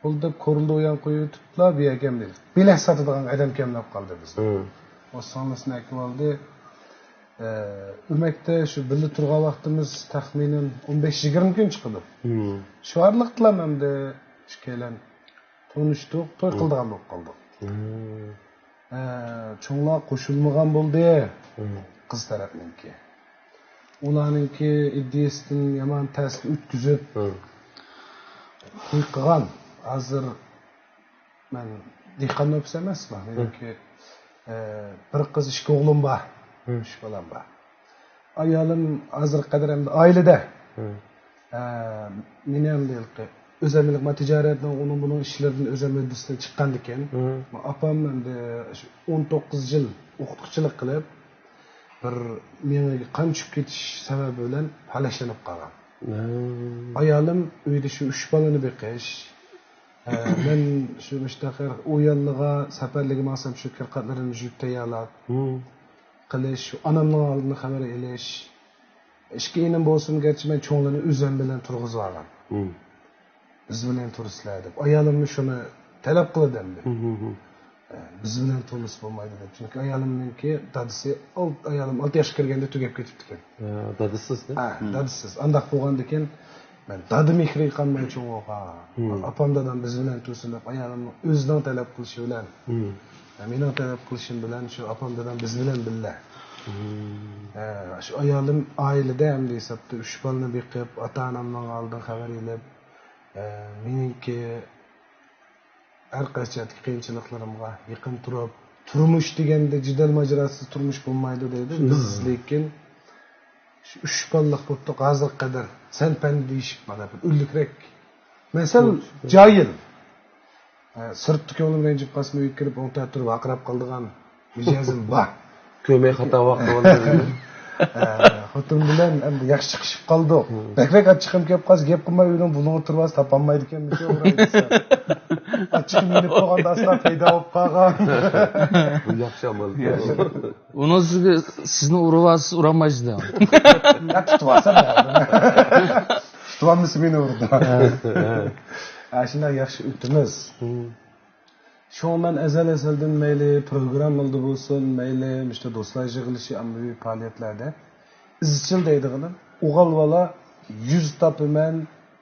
بولدى دەپ كورلىدا ئويۇن قويۇۋېتىپلا، بۇ يەرگە ئەمدى بېلەت ساتىدىغان ئادەم كەملەپ قالدى بىزدە. ئۇ سىڭلىسىنى ئەكىۋالدى. ئە، ئۆمەكتە شۇ بىللە تۇرغان ۋاقتىمىز تەخمىنەن ئون بەش يىگىرمە كۈن چىقىدۇ. شۇ ئارىلىقتىلا ئەمدى ئىككىيلەن تونۇشتۇق، توي قىلىدىغان بولۇپ قالدۇق. ئە، چوڭلار قوشۇلمىغان بولدى، قىز تەرەپنىڭكى. ئۇلارنىڭكى ئىدىيىسىدىن يامان تەسىر ئۆتكۈزۈپ، توي قىلغان. ھازىر مەن دېھقان نوپۇس ئەمەسمەن. مېنىڭكى، ئە، بىر قىز، ئىككى ئوغلۇم بار. ئۈچ بالام بار. ئايالىم ھازىرغا قەدەر ئەمدى ئائىلىدە. ئە، مېنى ئەمدى ھېلىقى ئۆزەملىك، ما، تىجارەتنىڭ، ئۇنىڭ بۇنىڭ ئىشلىرىدىن ئۆزەم ھۆددىسىدىن چىققاندىكىن، ئاپام ئەمدى شۇ ئون توققۇز يىل ئوقۇتقۇچىلىق قىلىپ، بىر مېڭىگە قان چۈشۈپ كېتىش سەۋەبى بىلەن پالەچلىنىپ قالغان. ئايالىم ئۆيدە شۇ ئۈچ بالىنى بېقىش، ئە، مەن شۇ مۇشتاق ئۇ يانلىغا سەپەرلىككە ماڭسام، شۇ كىرقاتلىرىمنى يۇيۇپ تەييارلاپ قىلىش، شۇ ئانامنىڭ ئالدىن خەۋەر ئېلىش. ئىككى ئىنىم بولسىمۇ، گەرچە مەن چوڭلىرىنى ئۆزۈم بىلەن تۇرغۇزۇۋالغان. بىز بىلەن تۇرىسىلەر دەپ. ئايالىممۇ شۇنى تەلەپ قىلىدۇ ئەمدى. ئە، بىز بىلەن تۇرمىسا بولمايدۇ دەپ. چۈنكى ئايالىمنىڭكى دادىسى ئالت-، ئايالىم ئالتە ياشقا كىرگەندە تۈگەپ كېتىپتىكەن. ھە، دادىسىز، ھە؟ ھە، دادىسىز. ئانداق بولغاندىكىن، مەن دادا مېھرىگە قانماي چوڭ بولغان. ئاپام دادام بىز بىلەن تۇرسۇن دەپ، ئايالىمنىڭ ئۆزىنىڭ تەلەپ قىلىشى بىلەن، ھە، مېنىڭ تەلەپ قىلىشىم بىلەن شۇ ئاپام دادام بىز بىلەن بىللە. ھە، شۇ ئايالىم ئائىلىدە ئەمدى ھېسابتا ئۈچ بالىنى بېقىپ، ئاتا-ئانامنىڭ ئالدىدىن خەۋەر ئېلىپ، ئە، مېنىڭكى ھەر قايسى جەھەتتىكى قىيىنچىلىقلىرىمغا يېقىن تۇرۇپ، تۇرمۇش دېگەندە جېدەل ماجىراسىز تۇرمۇش بولمايدۇ دەيدۇ. بىز لېكىن شۇ ئۈچ بالىلىق بوپتۇق ھازىرغا قەدەر. سەن پەن دېيىشىپ، مانا بىر ئۈنلۈكرەك. مەن سەل جاھىل. ھە، سىرتتا كۆڭلۈم رەنجىپ قالسىمۇ، ئۆيگە كىرىپ ئوڭتەتۈرۈپ ۋارقىراپ قالىدىغان مىجەزىم بار. كۆرمەي خاتا ۋاقىت بولدى. ئە، خوتۇن بىلەن ئەمدى ياخشى چىقىشىپ قالدۇق. بەكرەك ئاچچىقىم كېلىپ قالسا، گەپ قىلماي ئۆينىڭ بۇلۇڭىدا تۇرۇۋالسا تاپالمايدىكەنمىش. ئاچچىقىم يېنىپ قالغاندا ئاستا پەيدا بولۇپ قالغان. بۇ ياخشى ئامال. ئۇنىڭ سىزگە، سىزنى ئۇرۇۋالسا ئۇرالمايسىز دەڭ. يا، تۇتۇۋالسا بولدى. تۇتۇۋالمىسا مېنى ئۇرىدۇ. ئاشۇنداق ياخشى ئۆتىمىز. شۇڭا مەن ئەزەل-ئەزەلدىن مەيلى پروگراممىلاردا بولسۇن، مەيلى مۇشۇ دوستلار يىغىلىشى، ئاممىۋى پائالىيەتلەردە ئىزچىل دەيدىغىنىم، ئوغۇل بالا يۈز تاپىمەن،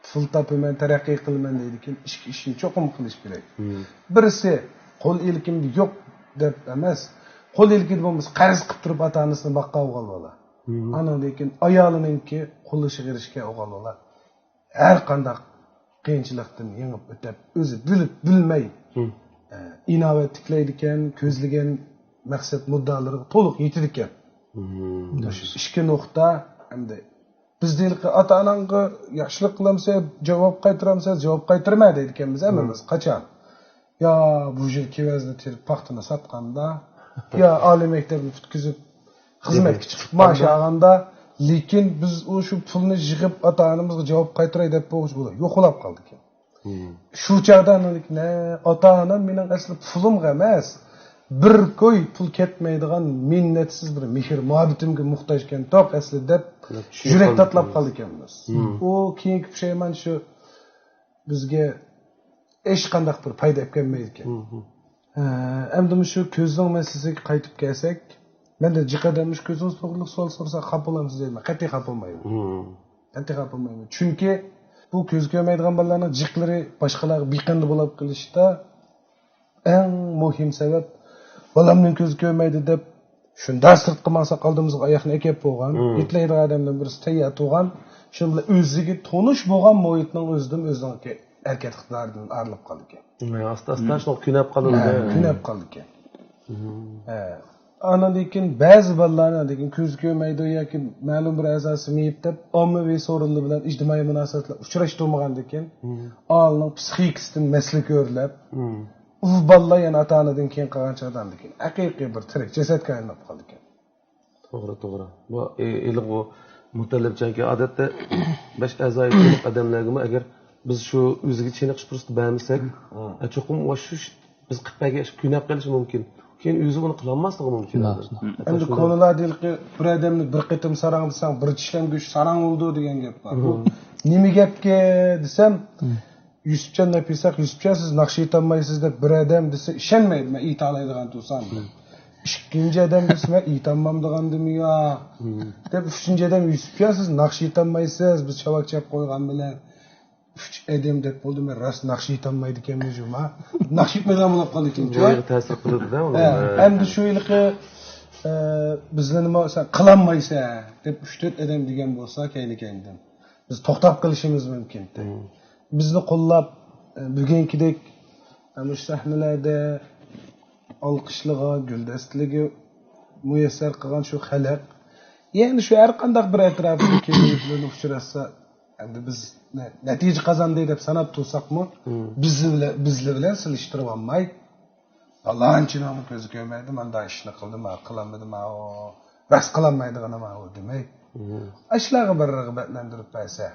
پۇل تاپىمەن، تەرەققىي قىلىمەن دەيدىكەن، ئىككى ئىشنى چوقۇم قىلىش كېرەك. بىرسى قول ئىلكىمدە يوق دەپ ئەمەس، قول ئىلكىدە بولمىسا قەرز قىلىپ تۇرۇپ ئاتا ئانىسىنى باققان ئوغۇل بالا. ئانىڭدىن كېيىن ئايالىنىڭكى قوللىشىغا ئېرىشكەن ئوغۇل بالا. ھەر قانداق قىيىنچىلىقتىن يېڭىپ ئۆتەپ، ئۆزى بىلىپ بىلمەي، ئە، ئىناۋەت تىكلەيدىكەن، كۆزلىگەن مەقسەت مۇددىئالىرىغا تولۇق يېتىدىكەن. مۇشۇ ئىككى نۇقتا ئەمدى بىز دېيىلقى ئاتا ئاناڭغا ياخشىلىق قىلامسەن، جاۋاب قايتۇرامسەن، جاۋاب قايتۇرما دەيدىكەنمىز ھەممىمىز. قاچان؟ يا بۇ يىل كېۋەزنى تېرىپ پاختىنى ساتقاندا، يا ئالىي مەكتەپنى پۈتكۈزۈپ خىزمەتكە چىقىپ مائاش ئالغاندا، لېكىن بىز ئۇ شۇ پۇلنى يىغىپ ئاتا ئانىمىزغا جاۋاب قايتۇراي دەپ بولغۇچە ئۇلار يوقىلاپ قالدىكەن. شۇ چاغدا ئاتا ئانام مېنىڭ ئەسلى پۇلۇمغا ئەمەس، بىر كوي پۇل كەتمەيدىغان مىننەتسىز بىر مېھىر مۇھەببىتىمگە موھتاجكەن توق ئەسلى دەپ يۈرەك تاتلاپ قالدىكەنمىز. ئۇ كېيىنكى پۇشايمان شۇ بىزگە ھېچقانداق بىر پايدا ئەپ كەلمەيدىكەن. ھە، ئەمدى مۇشۇ كۆزنىڭ مەسىلىسىگە قايتىپ كەلسەك، مەندىن جىق ئادەم مۇشۇ كۆزىڭىز توغرىلىق سوئال سورىسا خاپا بولامسىز دەيمەن. قەتئىي خاپا بولمايمەن. قەتئىي خاپا بولمايمەن. چۈنكى بۇ كۆزى كۆرمەيدىغان بالىلارنىڭ جىقلىرى باشقىلارغا بېقىندى بولۇپ قېلىشتا ئەڭ مۇھىم سەۋەب، بالامنىڭ كۆزى كۆرمەيدۇ دەپ شۇنداق سىرتقا ماڭساق ئالدىمىزغا ئاياقنى ئەكەپ بولغان، يېتىلەيدىغان ئادەمدىن بىرسى تەييار تۇرغان، شۇنىڭ بىلەن ئۆزىگە تونۇش بولغان مۇھىتنىڭ ئۆزىدىن ئۆزىنىڭكى ھەرىكەت ئىقتىدارىدىن ئايرىلىپ قالىدىكەن. ئاستا ئاستا شۇنىڭغا كۆنۈپ قالىدۇ. ھە، كۆنۈپ قالىدىكەن. ھە. ئاندىن كېيىن بەزى بالىلارنى، لېكىن كۆزى كۆرمەيدۇ ياكى مەلۇم بىر ئەزاسى مېيىپ دەپ ئاممىۋى سورۇنلار بىلەن ئىجتىمائىي مۇناسىۋەتلەر ئۇچراشتۇرمىغاندىن كېيىن ئاھالىنىڭ پسىخىكىسىدىن مەسىلە كۆرۈلۈپ، ئۇ بالىلار يەنە ئاتا ئانىدىن كېيىن قالغان چاغدا ئاندىن كېيىن ھەقىقىي بىر تىرىك جەسەتكە ئايلىنىپ قالىدىكەن. توغرا، توغرا. بۇ ئېلىغۇ مۇتەللىپچانكى ئادەتتە بەش ئەزايى چېنىق ئادەملەرگىمۇ ئەگەر بىز شۇ ئۆزىگە چېنىقىش پۇرسىتى بەرمىسەك، ئە، چوقۇم شۇ ئىش بىز قىلىپ بەرگەن ئىشقا كۆنۈپ قېلىشى مۇمكىن. كېيىن ئۆزى ئۇنى قىلالماسلىقى مۇمكىن. ئەمدى كونىلار دېيىلكى، بىر ئادەمنى بىر قېتىم ساراڭ دېسەڭ، بىر چىشلەم گۆشى ساراڭ بولىدۇ دېگەن گەپ بار. بۇ نېمە گەپكە دېسەم، يۈسۈپجان دەپ بېرسەك، يۈسۈپجان سىز ناخشا ئېيتالمايسىز دەپ بىر ئادەم دېسە ئىشەنمەيدۇ، مەن ئېيتالايدىغان تۇرسام. ئىككىنچى ئادەم دېسە مەن ئېيتالمامدىغاندىمۇ يا دەپ، ئۈچىنچى ئادەم يۈسۈپجان سىز ناخشا ئېيتالمايسىز، بىز چاۋاك چاپ قويغان بىلەن ئۈچ ئادەم دەپ بولدى، مەن راست ناخشا ئېيتالمايدىكەنمەن جۇما. ناخشا ئېيتمايدىغان بولۇپ قالدىكەن. تەسىر قىلىدۇ-دە ئۇنىڭ. ھە، ئەمدى شۇ ھېلىقى، ئە، بىزلەرنىمۇ سەن قىلالمايسەن دەپ ئۈچ تۆت ئادەم دېگەن بولسا كەينى كەينىدىن بىز توختاپ قېلىشىمىز مۇمكىن. بىزنى قوللاپ، بۈگۈنكىدەك مۇشۇ سەھنىلەردە ئالقىشلىغان، گۈلدەستىلىگە مۇيەسسەر قىلغان شۇ خەلق، يەنى شۇ ھەر قانداق بىر ئەتراپىدىكى بىلەن ئۇچراشسا، ئەمدى بىز نە-، نەتىجە قازاندى دەپ ساناپ تۇرساقمۇ، بىز بىلەن، بىزلەر بىلەن سېلىشتۇرۇۋالماي، پالانچىنىڭمۇ كۆزى كۆرمەيدۇ، مانداق ئىشنى قىلدى، ما قىلالمىدى، ما ئۇ راست قىلالمايدىغىنى ما ئۇ دېمەي. ئاشۇلارغا بىر رىغبەتلەندۈرۈپ بەرسە.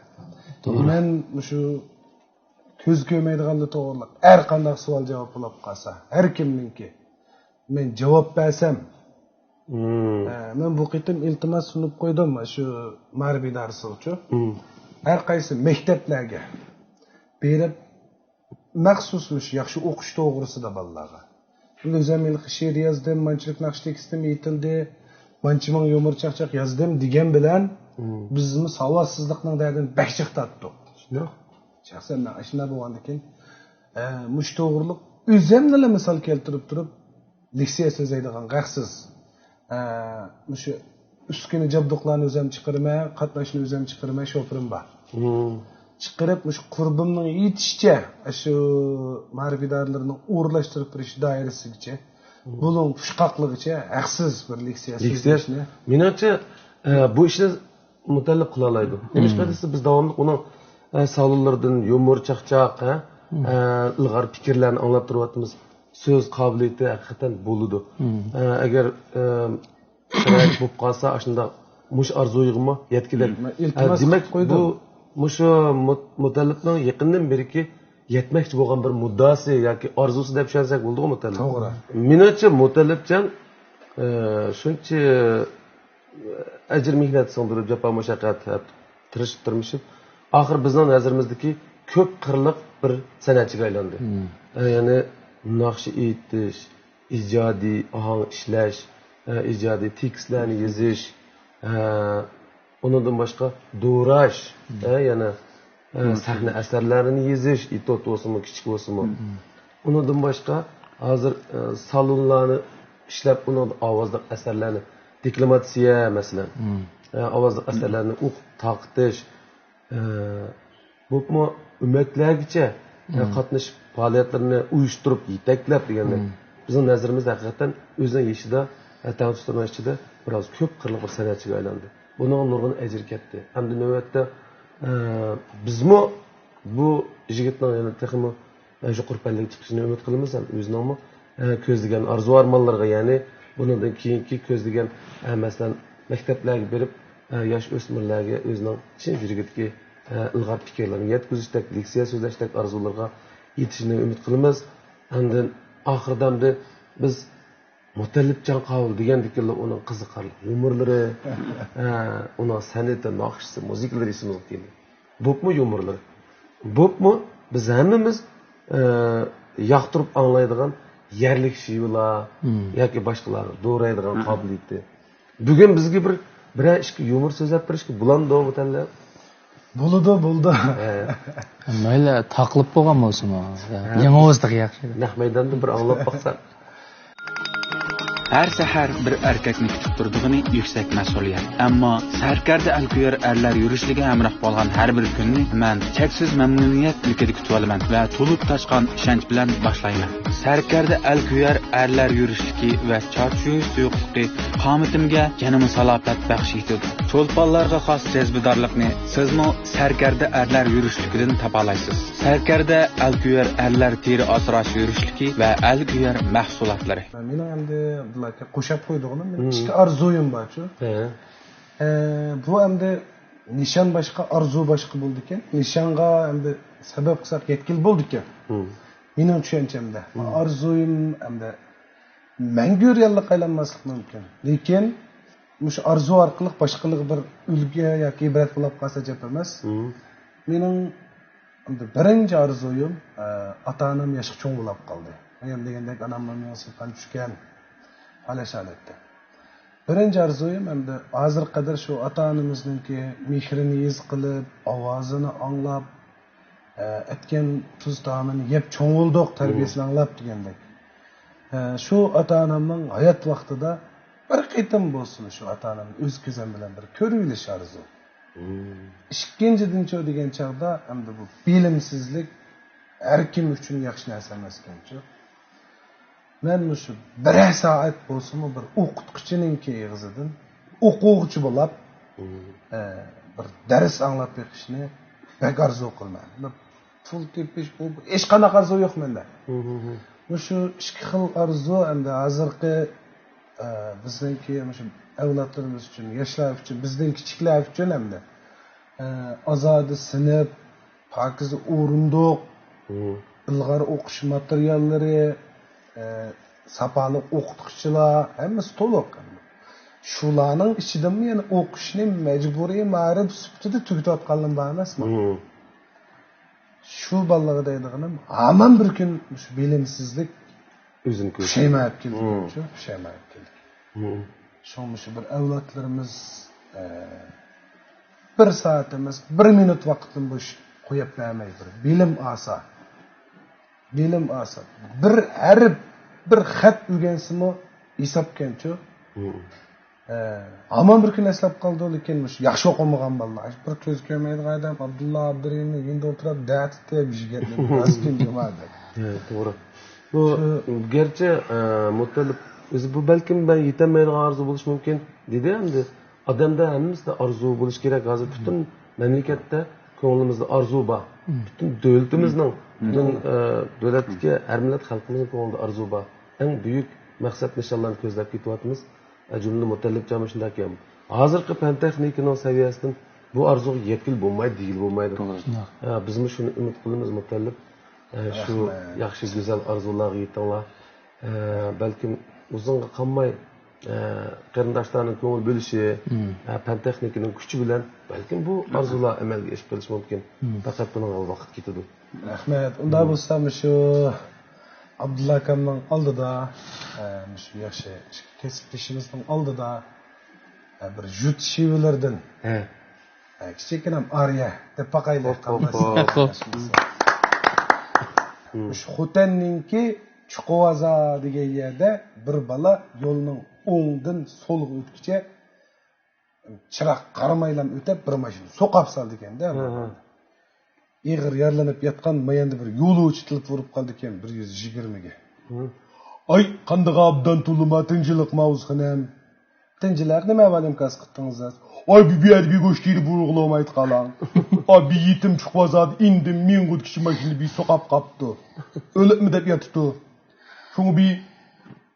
مەن مۇشۇ كۆزى كۆرمەيدىغانلار توغرىلىق ھەر قانداق سوئال جاۋاب بولۇپ قالسا، ھەر كىمنىڭكى، مەن جاۋاب بەرسەم، ئە، مەن بۇ قېتىم ئىلتىماس سۇنۇپ قويدۇم شۇ مائارىپ ئىدارىسىغىچۇ. ھەر قايسى مەكتەپلەرگە بېرىپ، مەخسۇس مۇشۇ ياخشى ئوقۇش توغرىسىدا بالىلارغا. ئۆزۈم ھېلىقى شېئىر يازدىم، مانچىلىك ناخشا تېكىستىم ئېيتىلدى، مانچە مىڭ يۇمۇر چاقچاق يازدىم دېگەن بىلەن، بىزمۇ ساۋاتسىزلىقنىڭ دەردىنى بەك جىق تارتتۇق. شۇنداق. شەخسەن مەن ئاشۇنداق بولغاندىكىن، ئە، مۇشۇ توغرىلىق ئۆزۈمنىلا مىسال كەلتۈرۈپ تۇرۇپ، لېكسىيە سۆزلەيدىغان ھەقسىز. ئە، مۇشۇ ئۈسكۈنە جابدۇقلارنى ئۆزۈم چىقىرىمەن، قاتناشنى ئۆزۈم چىقىرىمەن، شوپۇرۇم بار. چىقىرىپ، مۇشۇ قۇربۇمنىڭ يېتىشىچە، شۇ مائارىپ ئىدارىلىرىنىڭ ئورۇنلاشتۇرۇپ بېرىش دائىرىسىگىچە، بۇلۇڭ پۇشقاقلىقىچە ھەقسىز بىر لېكسىيە سۆزلەشنى. مېنىڭچە، ئە، بۇ ئىشنى مۇتەللىپ قىلالايدۇ. نېمىشقا دېسە، بىز داۋاملىق ئۇنىڭ، ئە، سالونلىرىدىن يۇمۇر چاقچاق، ھە، ئە، ئىلغار پىكىرلەرنى ئاڭلاپ تۇرۇۋاتىمىز. سۆز قابىلىيىتى ھەقىقەتەن بولىدۇ. ئە، ئەگەر، ئە، شارائىت بولۇپ قالسا، ئاشۇنداق مۇشۇ ئارزۇيغىمۇ يەتكۈدەك. ئە، دېمەك، بۇ مۇشۇ مۇت-، مۇتەللىپنىڭ يېقىندىن بېرىكى يەتمەكچى بولغان بىر مۇددىئاسى ياكى ئارزۇسى دەپ چۈشەنسەك بولىدىغۇ مۇتەللىپ؟ توغرا. مېنىڭچە مۇتەللىپجان، ئە، شۇنچە ئەجىر مېھنەت سىڭدۈرۈپ، جاپا مۇشەققەت، تىرىشىپ تىرمىشىپ، ئاخىر بىزنىڭ نەزىرىمىزدىكى كۆپ قىرلىق بىر سەنئەتچىگە ئايلاندى. ئە، يەنى ناخشا ئېيتىش، ئىجادىي ئاھاڭ ئىشلەش، ئە، ئىجادىي تېكىستلەرنى يېزىش، ئە، ئۇنىڭدىن باشقا دوراش، ئە، يەنە، ئە، سەھنە ئەسەرلەرنى يېزىش، ئېتيۇد بولسىمۇ، كىچىك بولسىمۇ. ئۇنىڭدىن باشقا ھازىر، ئە، سالونلارنى ئىشلەپ، ئۇنىڭدا ئاۋازلىق ئەسەرلەرنى، دېكلاماتسىيە، مەسىلەن، ئە، ئاۋازلىق ئەسەرلەرنى ئوقۇپ تارقىتىش، ئە، بولۇپمۇ ئۆمەكلەرگىچە، ئە، قاتنىشىپ، پائالىيەتلىرىنى ئۇيۇشتۇرۇپ، يېتەكلەپ دېگەندەك، بىزنىڭ نەزىرىمىزدە ھەقىقەتەن ئۆزىنىڭ يېشىدا، ئە، تەڭتۇش تۇرنىڭ ئىچىدە بىر ئاز كۆپ قىرلىق بىر سەنئەتچىگە ئايلاندى. بۇنىڭغا نۇرغۇن ئەجىر كەتتى. ئەمدى نۆۋەتتە، ئە، بىزمۇ بۇ يىگىتنىڭ يەنە تېخىمۇ، ئە، يۇقىرى پەللىگە چىقىشىنى ئۈمىد قىلىمىز ھەم ئۆزىنىڭمۇ، ئە، كۆزلىگەن ئارزۇ ئارمانلىرىغا، يەنى بۇنىڭدىن كېيىنكى كۆزلىگەن، ئە، مەسىلەن، مەكتەپلەرگە بېرىپ، ئە، ياش ئۆسمۈرلەرگە ئۆزىنىڭ چىن يۈرىكىدىكى، ئە، ئىلغار پىكىرلىرىنى يەتكۈزۈشتەك، لېكسىيە سۆزلەشتەك ئارزۇلىرىغا يېتىشىنى ئۈمىد قىلىمىز. ئاندىن ئاخىرىدا ئەمدى بىز مۇتەللىپجان قاۋۇل دېگەندىكىنلا ئۇنىڭ قىزىقارلىق يۇمۇرلىرى، ئە، ئۇنىڭ سەنئىتى، ناخشىسى، مۇزىكىلىرى ئېسىمىزگە كېلىدۇ. بولۇپمۇ يۇمۇرلىرى. بولۇپمۇ بىز ھەممىمىز، ئە، ياقتۇرۇپ ئاڭلايدىغان يەرلىك شېۋىلار ياكى باشقىلار دورايدىغان قابىلىيىتى. بۈگۈن بىزگە بىر، بىرەر ئىككى يۇمۇر سۆزلەپ بېرىشكە بولامدۇ، مۇتەللىپ؟ بولىدۇ، بولىدۇ. ھە. مەيلى، تاقىلىپ بولغان بولسىمۇ. ھە. يېڭى بولسا تېخى ياخشى. نەق مەيداندا بىر ئاڭلاپ باقساق. ھەر سەھەر بىر ئەركەكنى كۈتۈپ تۇرىدىغىنى يۈكسەك مەسئۇلىيەت. ئەمما سەركەردە ئەلكۆيەر ئەرلەر يۈرۈشلۈكىگە ھەمراھ بولغان ھەر بىر كۈننى مەن چەكسىز مەمنۇنىيەت ئىلكىدە كۈتۈۋالىمەن ۋە تولۇپ تاشقان ئىشەنچ بىلەن باشلايمەن. سەركەردە ئەلكۆيەر ئەرلەر يۈرۈشلۈكى ۋە چارچىيۇش تۇيغۇسى قامىتىمگە يەنىمۇ سالاپەت بەخش ئېتىدۇ. چولپانلارغا خاس جەزبىدارلىقنى سىزمۇ سەركەردە ئەرلەر يۈرۈشلۈكىدىن تاپالايسىز. سەركەردە ئەلكۆيەر ئەرلەر تېرە ئاسراش يۈرۈشلۈكى ۋە ئەلكۆيەر مەھسۇلاتلىرى. مېنىڭ ئەمدى ئابدۇللا ئاكا قوشاپ قويىدىغىنىم، مېنىڭ ئىككى ئارزۇيۇم بارچۇ. ھە. ئە، بۇ ئەمدى نىشان باشقا، ئارزۇ باشقا بولىدىكەن. نىشانغا ئەمدى سەۋەب قىلساق يەتكىلى بولىدىكەن. مېنىڭ چۈشەنچەمدە. ئارزۇيۇم ئەمدى مەڭگۈ رېئاللىققا ئايلانماسلىقى مۇمكىن. لېكىن مۇشۇ ئارزۇ ئارقىلىق باشقىلارغا بىر ئۈلگە ياكى ئىبرەت بولۇپ قالسا ئەجەب ئەمەس. مېنىڭ ئەمدى بىرىنچى ئارزۇيۇم، ئە، ئاتا-ئانام ياشقا چوڭ بولاپ قالدى. ئايام دېگەندەك ئاناممۇ مېڭىسى پەن چۈشكەن، پالەچ ھالەتتە. بىرىنچى ئارزۇيۇم ئەمدى ھازىرغا قەدەر شۇ ئاتا-ئانىمىزنىڭكى مېھرىنى ھېس قىلىپ، ئاۋازىنى ئاڭلاپ، ئە، ئەتكەن تۇز تائامىنى يەپ چوڭ بولدۇق، تەربىيەسىنى ئاڭلاپ دېگەندەك. ئە، شۇ ئاتا-ئانامنىڭ ھايات ۋاقتىدا بىر قېتىم بولسىمۇ شۇ ئاتا-ئانامنى ئۆز كۆزۈم بىلەن بىر كۆرۈۋېلىش ئارزۇ. ئىككىنچىدىنچۇ دېگەن چاغدا ئەمدى بۇ بىلىمسىزلىك ھەر كىم ئۈچۈن ياخشى نەرسە ئەمەسكەنچۇ. مەن مۇشۇ بىرەر سائەت بولسىمۇ بىر ئوقۇتقۇچىنىڭكى ئېغىزىدىن ئوقۇغۇچى بولاپ، ئە، بىر دەرس ئاڭلاپ بېقىشنى بەك ئارزۇ قىلىمەن. بىر پۇل تېپىش، بۇ، بۇ ھېچقانداق ئارزۇ يوق مەندە. مۇشۇ ئىككى خىل ئارزۇ ئەمدى ھازىرقى، ئە، بىزنىڭكى مۇشۇ ئەۋلادلىرىمىز ئۈچۈن، ياشلار ئۈچۈن، بىزدىن كىچىكلەر ئۈچۈن ئەمدى، ئە، ئازادە سىنىپ، پاكىزە ئورۇندۇق، ئىلغار ئوقۇش ماتېرىياللىرى، ئە، ساپالىق ئوقۇتقۇچىلار، ھەممىسى تولۇق. شۇلارنىڭ ئىچىدىمۇ يەنە ئوقۇشنى مەجبۇرىي مائارىپ سۈپىتىدە تۈگىتىۋاتقانلىرىمۇ بار ئەمەسمۇ؟ شۇ بالىلارغا دەيدىغىنىم، ھامان بىر كۈن مۇشۇ بىلىمسىزلىك ئۆزىنى كۆرسىتىدۇ. پۇشايمان ئېلىپ كېلىدۇ، پۇشايمان ئېلىپ كېلىدۇ. شۇڭا مۇشۇ بىر ئەۋلادلىرىمىز، ئە، بىر سائەت ئەمەس، بىر مىنۇت ۋاقتىنى بوش قويۇپ بەرمەي، بىر بىلىم ئالسا، بىلىم ئالسا، بىر ھەرپ، بىر خەت ئۆگەنسىمۇ ھېسابكەنچۇ. ئە، ھامان بىر كۈن ئەسلەپ قالىدۇ، لېكىن مۇشۇ ياخشى ئوقۇمىغان بالىلار. بىر كۆز كۆرمەيدىغان ئادەم ئابدۇللا ئابدۇرېھىمنى يېنىدا ئولتۇرۇپ دەتىتىپ يۈگەرگەن ئاز كۈن جۇما دەپ. ھە، توغرا. بۇ شۇ گەرچە، ئە، مۇتەللىپ ئۆزى بۇ بەلكىم مەن يېتەلمەيدىغان ئارزۇ بولۇشى مۇمكىن دېدى ئەمدى. ئادەمدە ھەممىسىدە ئارزۇ بولۇشى كېرەك. ھازىر پۈتۈن مەملىكەتتە كۆڭلىمىزدە ئارزۇ بار. پۈتۈن دۆلىتىمىزنىڭ، پۈتۈن، ئە، دۆلەتتىكى ھەر مىللەت خەلقىمىزنىڭ كۆڭلىدە ئارزۇ بار. ئەڭ بۈيۈك مەقسەت نىشانلارنى كۆزلەپ كېتىۋاتىمىز. ئە، جۈملىدىن مۇتەللىپ جانمۇ شۇنداق ئىكەن. ھازىرقى پەن تېخنىكىنىڭ سەۋىيەسىدىن بۇ ئارزۇغا يەتكىلى بولمايدۇ، دېگىلى بولمايدۇ. توغرا. ئە، بىزمۇ شۇنى ئۈمىد قىلىمىز، مۇتەللىپ. ئە، شۇ رەھمەت. ياخشى، گۈزەل ئارزۇلارغا يېتىڭلار. ئە، بەلكىم ئۇزۇنغا قالماي، ئە، قېرىنداشلارنىڭ كۆڭۈل بۆلۈشى، ئە، پەن تېخنىكىنىڭ كۈچى بىلەن بەلكىم بۇ ئارزۇلار ئەمەلگە ئېشىپ قېلىشى مۇمكىن. پەقەت بۇنىڭغا ۋاقىت كېتىدۇ. رەھمەت. ئۇنداق بولسا مۇشۇ ئابدۇللا ئاكامنىڭ ئالدىدا، ئە، مۇشۇ ياخشى كەسىپدىشىمىزنىڭ ئالدىدا ھە، بىر يۇت شېۋىلىرىدىن. ھە. ھە، كىچىككىنە ئارىيە دەپ باقايلى. خوپ، خوپ، قالماس. خوپ. مۇشۇ خوتەننىڭكى چۇقۇۋازا دېگەن يەردە بىر بالا يولنىڭ ئوڭدىن سولغا ئۆتكۈچە چىراغ قارىمايلا ئۆتۈپ، بىر ماشىنا سوقاپ سالىدىكەن-دە. ھە، ھە. ئېغىر يارىلىنىپ ياتقان ماياندا بىر يولۇچى تېلېفون ئۇرۇپ قالىدىكەن، بىر يۈز يىگىرمىگە. ھە. ئاي، قاندىغا ئابدان تولىما، تىنچلىقما ئۇز خېنىم؟ تىنچلىق نېمە ئەھۋال ئىنكاس قىلدىڭىز؟ ئاي، بىر بەدىبى گۆشتىرى بۇرغۇلىمايدىقالا. ئاي، بىر يېتىم چۇقۇۋازادى ئىندىم مىڭغۇدكىچە ماشىنا بىر سوقاپ قاپتۇ. ئۆلۈپمۇ دەپ ياتىدۇ. شۇڭا بىر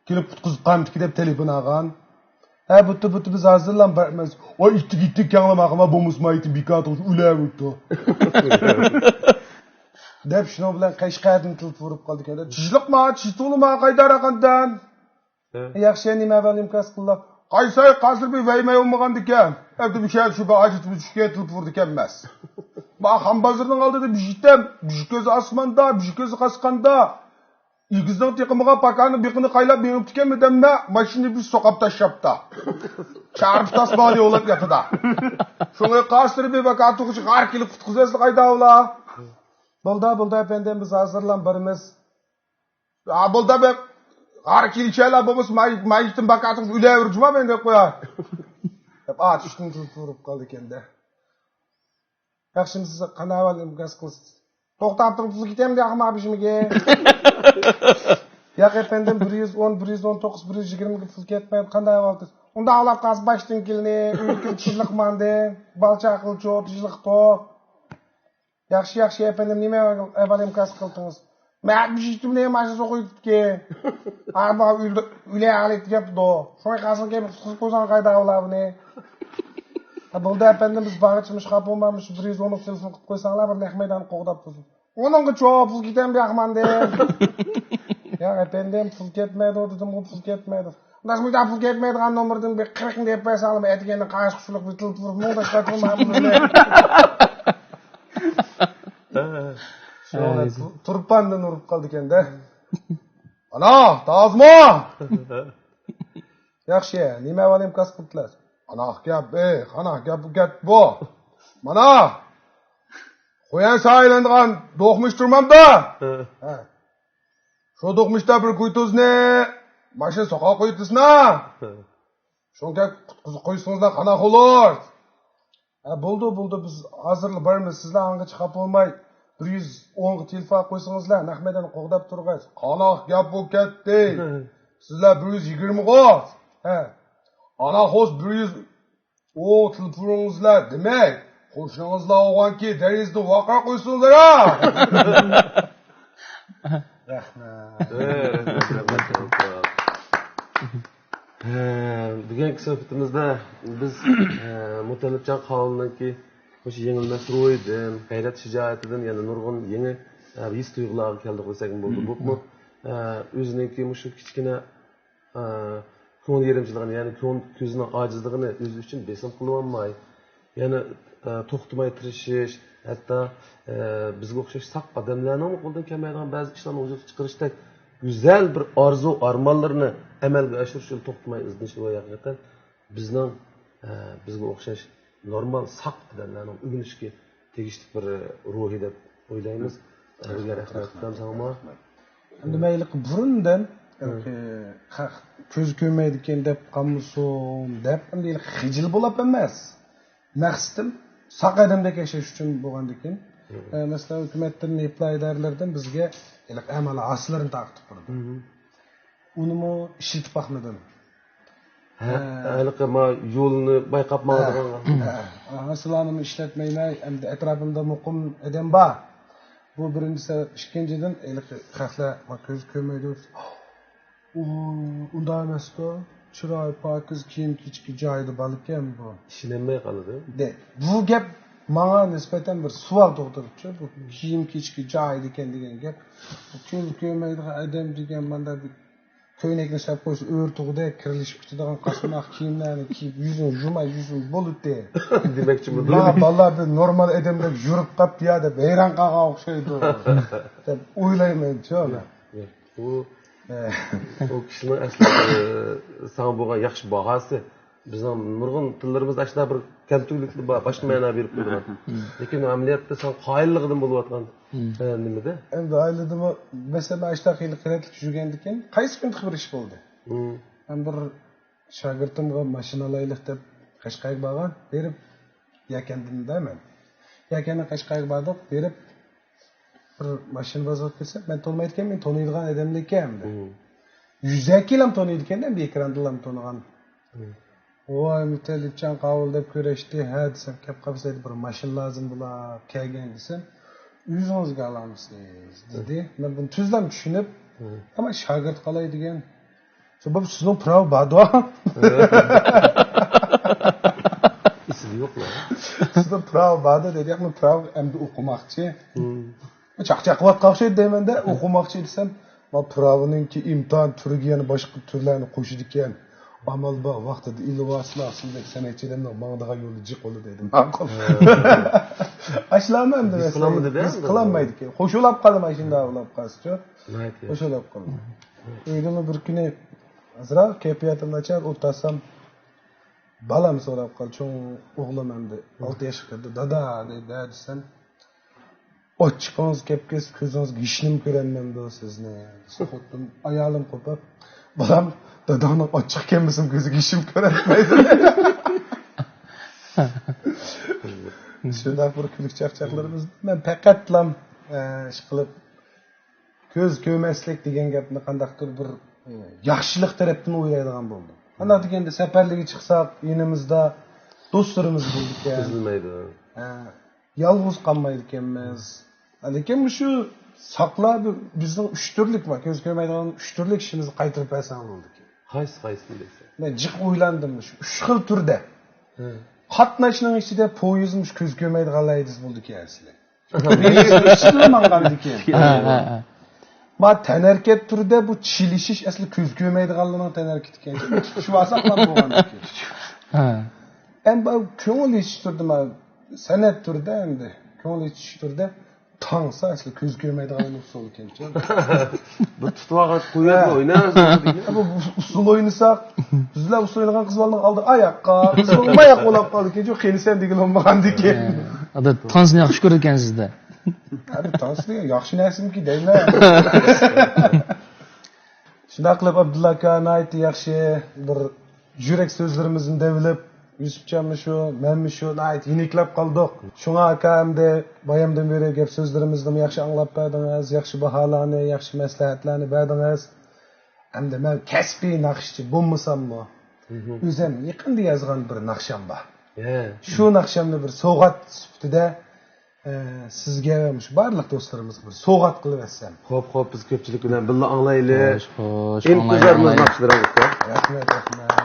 كېلىپ قۇتقۇزۇپ قامتىكى دەپ تېلېفون ئالغان. ھە، بۇتتا، بۇتتا، بىز ھازىرلا بارىمىز. ئاي، ئىتتىك، ئىتتىك، كەڭلىماقىما بولمىسىما ئىتى بىكار تۇرۇپ ئۆلەۋېرىپتۇ. دەپ شۇنىڭ بىلەن قەشقەردىن تېلېفون ئۇرۇپ قالدىكەن. تىنچلىقما، تىنچلىقما، قايدار ئاقاندان. ھە. ياخشى، نېمە ئەھۋال ئىنكاس قىلدى؟ قايساي قاسىر بىر ۋەيمەي بولمىغاندىكەن. ئەمدى بۇ شەھەر شۇ بىر ئاجىز بىر چۈشكە تېلېفون ئۇردىكەنمەس. ما خان بازىرىنىڭ ئالدىدا بىر يېتەم، بىر كۆزى ئاسماندا، بىر كۆزى قاسقاندا. ئېگىزنىڭ تېقىمىغا پاكانىڭ بېقىنى قايلاپ مېڭىپتىكەنمۇ دەممە، ماشىنىنى بىر سوقاپ تاشلاپتا. چارپى تاسمانى يوللاپ ياتىدا. شۇڭا قاسىر بىر باكا تۇغۇچى غار كېلىپ قۇتقۇزىسىلەر قايدا ئۇلا. بولدا، بولدا ئەپەندىم، بىز ھازىرلا بارىمىز. ھا، بولدا بەپ. غار كېلىشەلا بولمىسا، ماي-، مايىتىم باكاتىڭ ئۆلەۋېرىدۇ جۇما مەن دەپ قويا. دەپ ئاتۇشتىن تۇرۇپ قالدى ئىكەن-دە. ياخشىمۇسىز، قانداق ئەھۋال، ئىنكاس قىلسىز؟ توختاپ تۇرۇپ پۇل كېتەمدۇ ياقما بېشىمگە؟ ياق ئەپەندىم، بىر يۈز ئون، بىر يۈز ئون توققۇز، بىر يۈز يىگىرمىگە پۇل كەتمەيدۇ. قانداق ئەھۋال؟ ئۇنداق ئالاپ قالسا باشتىن كېلىنى، ئۆيگە كىرىپ تىنچلىقماندى، بالا چاقىلار چوتىجىلىقتۇ. ياخشى، ياخشى، ئەپەندىم، نېمە ئەھۋال ئىنكاس قىلدىڭىز؟ مەن بىر يېتىمنى ماشىنا سوقۇپ كېتىپتىكەن. ئاربا ئۆلە ئالىپ كەپتۇ. شۇڭا قاسىم كەپ قۇتقۇزۇپ قويساڭ قايدا ئۇلارنى. بولدى ئەپەندىم، بىز بارغىچە مۇشۇ خاپا بولماي مۇشۇ بىر يۈز ئونلۇق تېلېفون قىلىپ قويساڭلار، بىر نەق مەيدان قوغداپ تۇرسۇن. ئۇنىڭغا چوپ پۇل كېتەمدۇ ياقماندىم. ياق ئەپەندىم، پۇل كەتمەيدۇ دېدىمغۇ، پۇل كەتمەيدۇ. ئۇنداق مۇنداق پۇل كەتمەيدىغان نومۇردىن بىر قىرىقنى دەپ بەرسەڭلارمۇ، ئەتىگەندە قاش قۇشلۇق بىر تېلېفون مۇڭداش قاچۇرما بۇنى. شۇڭا تۇرپاندىن ئۇرۇپ قالدىكەن-دە. ئانا، تازىمۇ؟ ياخشى، نېمە ئەھۋال ئىنكاس قىلدىلەر؟ ئانا گەپ، ئېي، ئانا گەپ، بۇ گەپ بۇ. مانا، قويان سايلانغان دوقمۇش تۇرمامدا؟ ھە. شۇ دوقمۇشتا بىر كوي تۇزنى ماشىنا سوقاپ قويۇپتىسىنا. شۇڭا قۇتقۇزۇپ قويسىڭىزلا قانداق بولۇر؟ ھە، بولدى، بولدى، بىز ھازىرلا بارىمىز، سىزلەر ئاڭغىچە خاپا بولماي، بىر يۈز ئونغا تېلېفون قويسىڭىزلا، نەق مەيدان قوغداپ تۇرغاي. قانداق گەپ بۇ كەتتى؟ سىزلەر بىر يۈز يىگىرمىغۇ؟ ھە. ئانا خوس بىر يۈز ئون تېلېفونىڭىزلا، دېمەك، قوشنىڭىزلا بولغانكى دەرىزىدىن ۋارقىراپ قويسىڭىزلا. رەھمەت. ھە، بۈگۈنكى سۆھبىتىمىزدە بىز، ھە، مۇتەللىپجان قاۋۇلنىڭكى مۇشۇ يېڭىلمەس روھىدىن، غەيرەت شىجائىتىدىن يەنە نۇرغۇن يېڭى، ھە، ھېس تۇيغۇلارغا كەلدۇق دېسەكمۇ بولىدۇ. بولۇپمۇ، ھە، ئۆزىنىڭكى مۇشۇ كىچىككىنە، ھە، كۆڭۈل يېرىمچىلىقىنى، يەنى كۆڭۈل كۆزىنىڭ ئاجىزلىقىنى ئۆزى ئۈچۈن بېسىم قىلىۋالماي، يەنە، ئە، توختىماي تىرىشىش، ھەتتا، ئە، بىزگە ئوخشاش ساق ئادەملەرنىڭمۇ قولىدىن كەلمەيدىغان بەزى ئىشلارنى ۋۇجۇدقا چىقىرىشتەك گۈزەل بىر ئارزۇ، ئارمانلىرىنى ئەمەلگە ئاشۇرۇش يولىدا توختىماي ئىزدىنىش روھى ھەقىقەتەن بىزنىڭ، ئە، بىزگە ئوخشاش نورمال، ساق ئادەملەرنىڭ ئۆگىنىشكە تېگىشلىك بىر روھى دەپ ئويلايمىز. ئەمدى مەيلى بۇرۇندىن، ھېلىقى، خەق كۆز كۆرمەيدىكەن دەپ قالمىسۇن دەپ، ئەمدى ھېلىقى خىجىل بولاپ ئەمەس. مەقسىتىم ساق ئادەمدەك ياشاش ئۈچۈن بولغاندىكىن، ئە، مەسىلەن، ھۆكۈمەتتىن، نېپلا ئىدارىلەردىن بىزگە ھېلىقى ئەمەلىي ھاسىللىرىنى تارقىتىپ بېرىدۇ. ئۇنىمۇ ئىشلىتىپ باقمىدىم. ھە، ھە. ھېلىقى ما يولنى بايقاپ ماڭىدىغان. ھە، ھە. ھاسىللارنىمۇ ئىشلەتمەيمەن. ئەمدى ئەتراپىمدا مۇقىم ئادەم بار. بۇ بىرىنچى سەۋەب. ئىككىنچىدىن، ھېلىقى خەقلەر ما كۆز كۆرمەيدۇ. ئۇ، ئۇنداق ئەمەستۇ. چىرايى پاكىز، كىيىم كېچىكى جايىدا بالىكەن بۇ. ئىشىنەلمەي قالىدۇ. دە، بۇ گەپ ماڭا نىسبەتەن بىر سوئال تۇغدۇرۇپتۇ. بۇ كىيىم كېچىكى جايىدىكەن دېگەن گەپ. بۇ كۆز كۆرمەيدىغان ئادەم دېگەن مانداق بىر كۆينەكنى سېلىپ قويسا ئۆرە تۇغدەك كىرلىشىپ كېتىدىغان قاسماق كىيىملەرنى كىيىپ، يۈزىنى يۇماي، يۈزىنى بولىدى. دېمەكچىمۇ ماڭا بالىلار بىر نورمال ئادەمدەك يۈرۈپ قاپتۇ يا دەپ ھەيران قالغان ئوخشايدۇ دەپ ئويلايمەنچۇ. ئۇ، ئۇ كىشىنىڭ ئەسلى، ئە، ساڭا بولغان ياخشى باھاسى. بىزنىڭ نۇرغۇن تىللىرىمىزدا ئاشۇنداق بىر كەمتۈكلۈك بار، باشقا مەنا بېرىپ قويىدىغان. لېكىن ئەمەلىيەتتە سەن قايىللىقىدىن بولۇۋاتقان، ئە، نېمىدە؟ ئەمدى ئائىلىدىمۇ، مەسىلەن، مەن ئاشۇنداق خېلى قېرىنداق يۈرگەندىكىن، قايسى كۈنى بىر ئىش بولدى. مەن بىر شاگىرتىمغا ماشىنا ئالايلىق دەپ قەشقەرگە بارغان، بېرىپ، يەكەندىن دەيمەن. يەكەندىن قەشقەرگە باردۇق، بېرىپ، بىر ماشىنا بازار كىرسەم، مەن تونۇمايدىكەنمەن، تونۇيدىغان ئادەمدىكەن ئەمدى. يۈزەكىلام تونۇيدىكەن، ئەمدى ئېكراندىلام تونۇغان. ۋاي، مۇتەللىپجان قاۋۇل دەپ كۆرۈشتى، ھە دېسەم، كەپ قاپسىز، بىر ماشىنا لازىم بولا، كەلگەن دېسەم، ئۆزىڭىزگە ئالامسىز دېدى. مەن بۇنى تۈزلەم چۈشىنىپ، ئەمما شاگىرت قالاي دېگەن. شۇ بولۇپ سىزنىڭ پىراۋ باردۇ. ئېسىدە يوق. سىزنىڭ پىراۋ باردۇ دېدى، ياق، مەن پىراۋ ئەمدى ئوقۇماقچى. چاقچاق قىلىۋاتقان ئوخشايدۇ دەيمەن-دە، ئوقۇماقچى دېسەم، ما پىراۋنىڭكى ئىمتىھان تۈرىگە يەنە باشقا تۈرلەرنى قوشىدىكەن. ئامال بار، ۋاقتىدا ئېلىۋالسىلا، سىزدەك سەنئەتچىلەرنىڭ ماڭىدىغان يولى جىق بولىدۇ دېدىم. ماقۇل. ئاشۇلارمۇ ئەمدى ھېس قىلالمىدى-دە. ھېس قىلالمايدىكەن. خوش ئۇلاپ قالدىم ئاشۇنداق ئۇلاپ قالسىچۇ. خوش ئۇلاپ قالدىم. ئۆيدىمۇ بىر كۈنى ئازراق كەيپىياتىم ناچار، ئولتۇرسام، بالام سوراپ قالدى، چوڭ ئوغلۇم ئەمدى ئالتە ياشقا كىردى. دادا دەيدۇ، ھە دېسەم، ئاچچىقىڭىز كەپ كەتسە، كۆزىڭىزگە ھېچنېمە كۆرۈنمەمدۇ سىزنى؟ دېسە، خوتۇن، ئايالىم قوپۇپ، بالام، داداڭنىڭ ئاچچىقى كەلمىسىمۇ كۆزىگە ھېچنېمە كۆرۈنمەيدۇ. شۇنداق بىر كۈلكە چاقچاقلىرىمىز. مەن پەقەتلام، ئە، ئىشقىلىپ، كۆز كۆرمەسلىك دېگەن گەپنى قانداقتۇر بىر، ئە، ياخشىلىق تەرەپتىن ئويلايدىغان بولدۇم. قانداق دېگەندە، سەپەرلەرگە چىقساق، يېنىمىزدا دوستلىرىمىز بولىدىكەن. ئۈزۈلمەيدۇ. ھە، يالغۇز قالمايدىكەنمىز. لېكىن مۇشۇ ساقلار بىزنىڭ ئۈچ تۈرلۈك بار. كۆز كۆرمەيدىغان ئۈچ تۈرلۈك ئىشىمىزنى قايتۇرۇپ بەرسەڭ بولىدىكەن. قايسى، قايسىنى دەيسەن؟ مەن جىق ئويلاندىم مۇشۇ ئۈچ خىل تۈردە. قاتناشنىڭ ئىچىدە پويىز مۇشۇ كۆز كۆرمەيدىغانلار ھەيدىسى بولىدىكەن ئەسلى. مېڭىسىنىڭ ئىچىدىلا ماڭغاندىكىن. ھە، ھە، ھە. ما تەنھەرىكەت تۈرىدە بۇ چىلىشىش ئەسلى كۆز كۆرمەيدىغانلارنىڭ تەنھەرىكىتىكەن. تۇتۇشۇۋالساق بولغاندىكىن. ھە. ئەمما بۇ كۆڭۈل ئېچىش تۈرىدە ما سەنئەت تۈرىدە ئەمدى. كۆڭۈل ئېچىش تۈرىدە تاڭسا ئەسلى كۆز كۆرمەيدىغان ئۇسۇل ئىكەنچۇ. بىر تۇتۇۋالغان قويۇۋەتمە، ھە. ئوينايسىز دېگەن. بۇ ئۇسسۇل ئوينىساق، بىز بىلەن ئۇسسۇل ئوينىغان قىز بالىنىڭ ئالدىدا ئاياققا، قىز بالىمۇ ئاياققا ئولاپ قالدىكەنچۇ، قېنى سەن دېگىلى بولمىغاندىكىن. ئادا تانسىنى ياخشى كۆرىدىكەنسىز-دە. ھە، بىر تانسا دېگەن ياخشى نەرسىمىكى دەيمەن. شۇنداق قىلىپ، ئابدۇللا ئاكا ناھايىتى ياخشى بىر يۈرەك سۆزلىرىمىزنى دەۋېلىپ، يۈسۈپجانمۇ شۇ، مەنمۇ شۇ، ناھايىتى يېنىكلەپ قالدۇق. شۇڭا ئاكا ئەمدى بايامدىن بېرى گەپ سۆزلىرىمىزنىمۇ ياخشى ئاڭلاپ بەردىڭىز، ياخشى باھالارنى، ياخشى مەسلىھەتلەرنى بەردىڭىز. ئەمدى مەن كەسپىي ناخشىچى بولمىساممۇ، ئۆزۈم يېقىندا يازغان بىر ناخشام بار. ھە. شۇ ناخشامنى بىر سوۋغات سۈپىتىدە، ئە، سىزگە ۋە مۇشۇ بارلىق دوستلىرىمىزغا بىر سوۋغات قىلىۋەتسەم. خوپ، خوپ، بىز كۆپچىلىك بىلەن بىللە ئاڭلايلى. خوش، خوش، ئىنتىزارمىز ئاڭلايلى، ئاڭلايلى. ناخشىلىرىڭىزغا. رەھمەت، رەھمەت.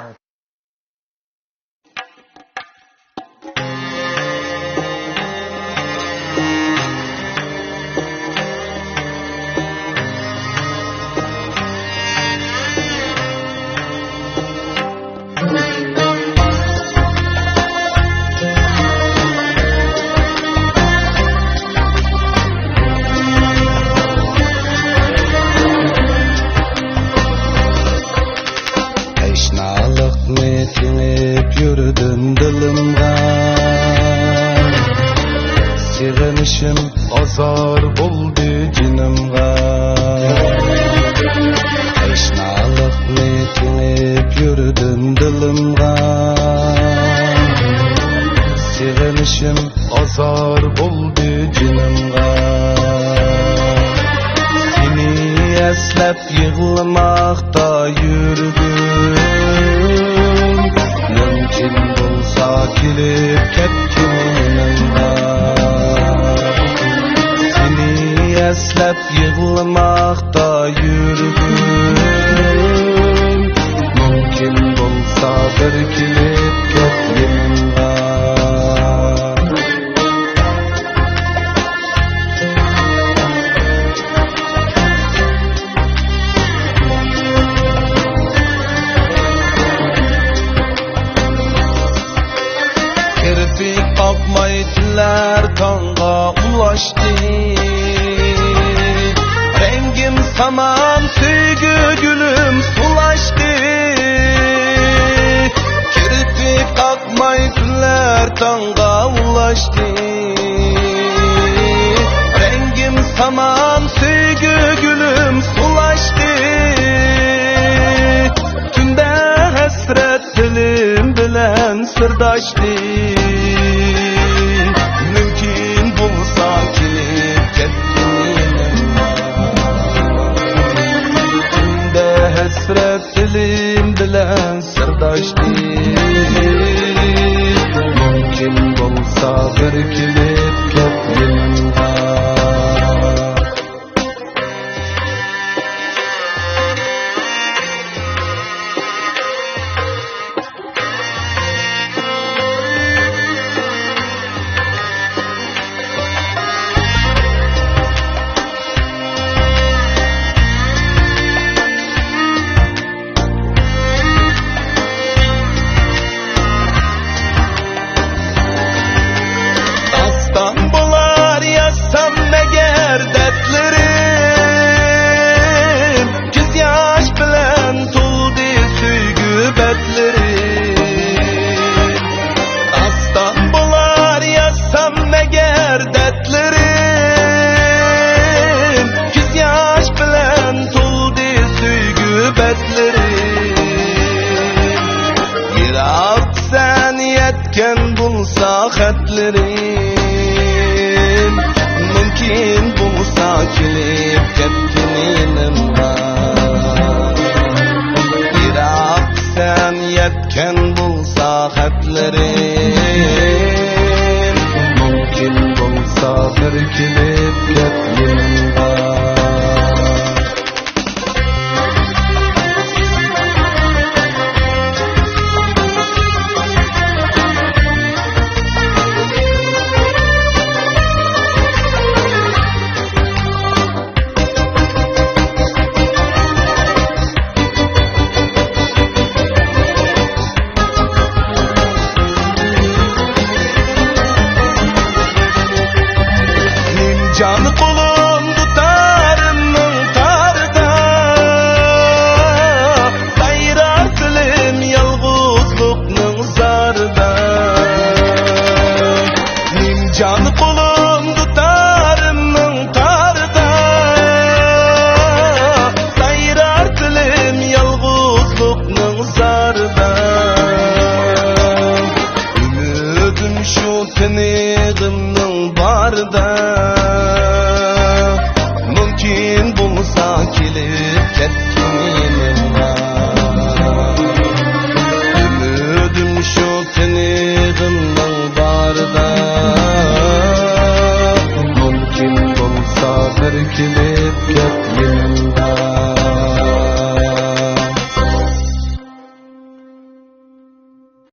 تەشنالىقنى سىڭىپ يۈردۈم دىلىمغا، سېغىنىشىم ئازار بولدى جېنىمغا. تەشنالىقنى سىڭىپ يۈردۈم دىلىمغا، سېغىنىشىم ئازار بولدى جېنىمغا. سېنى ئەسلەپ يىغلىماقتا يۈردۈم، مۇمكىن بولسا كېلىپ كەتكىن يېنىمغا. سېنى ئەسلەپ يىغلىماقتا يۈردۈم، مۇمكىن بولسا بىر كېلىپ كەت يېنىمغا. كىرپىك قاقماي تۈنلەر تاڭغا ئۇلاشتى. رەڭگىم سامان سۆيگۈ گۈلۈم سولاشتى. كىرپىك رەڭگىم سامان سۆيگۈ گۈلۈم سولاشتى. تۈندە ھەسرەت دىلىم بىلەن سىرداشتى. مۇمكىن بولسا كېلىپ كەتكىن يېنىمغا. تۈندە ھەسرەت دىلىم بىلەن سىرداشتى. مۇمكىن بولسا بىر كېلىپ كەت يېنىمغا. داستان بولار يازسام ئەگەر دەردلىرىم، كۆز ياش بىلەن تولدى سۆيگۈ بەتلىرىم. داستان بولار يازسام ئەگەر دەردلىرىم، كۆز ياش بىلەن تولدى سۆيگۈ بەتلىرىم. يىراق سەن يەتكەن بولسا خەتلىرىم، مۇمكىن بولسا كېلىپ كەتكىن يېنىمغا. يىراق سەن يەتكەن بولسا خەتلىرىم، مۇمكىن بولسا بىر كېلىپ كەت يېنىمغا. نىمجان قولۇم دۇتارىمنىڭ تارىدا، سايرار دىلىم يالغۇزلۇقنىڭ زارىدا. نىمجان قولۇم دۇتارىمنىڭ تارىدا، سايرار دىلىم يالغۇزلۇقنىڭ زارىدا. ئۈمىدىم شۇ تىنىقىمنىڭ بارىدا، مۇمكىن بولسا كېلىپ كەتكىن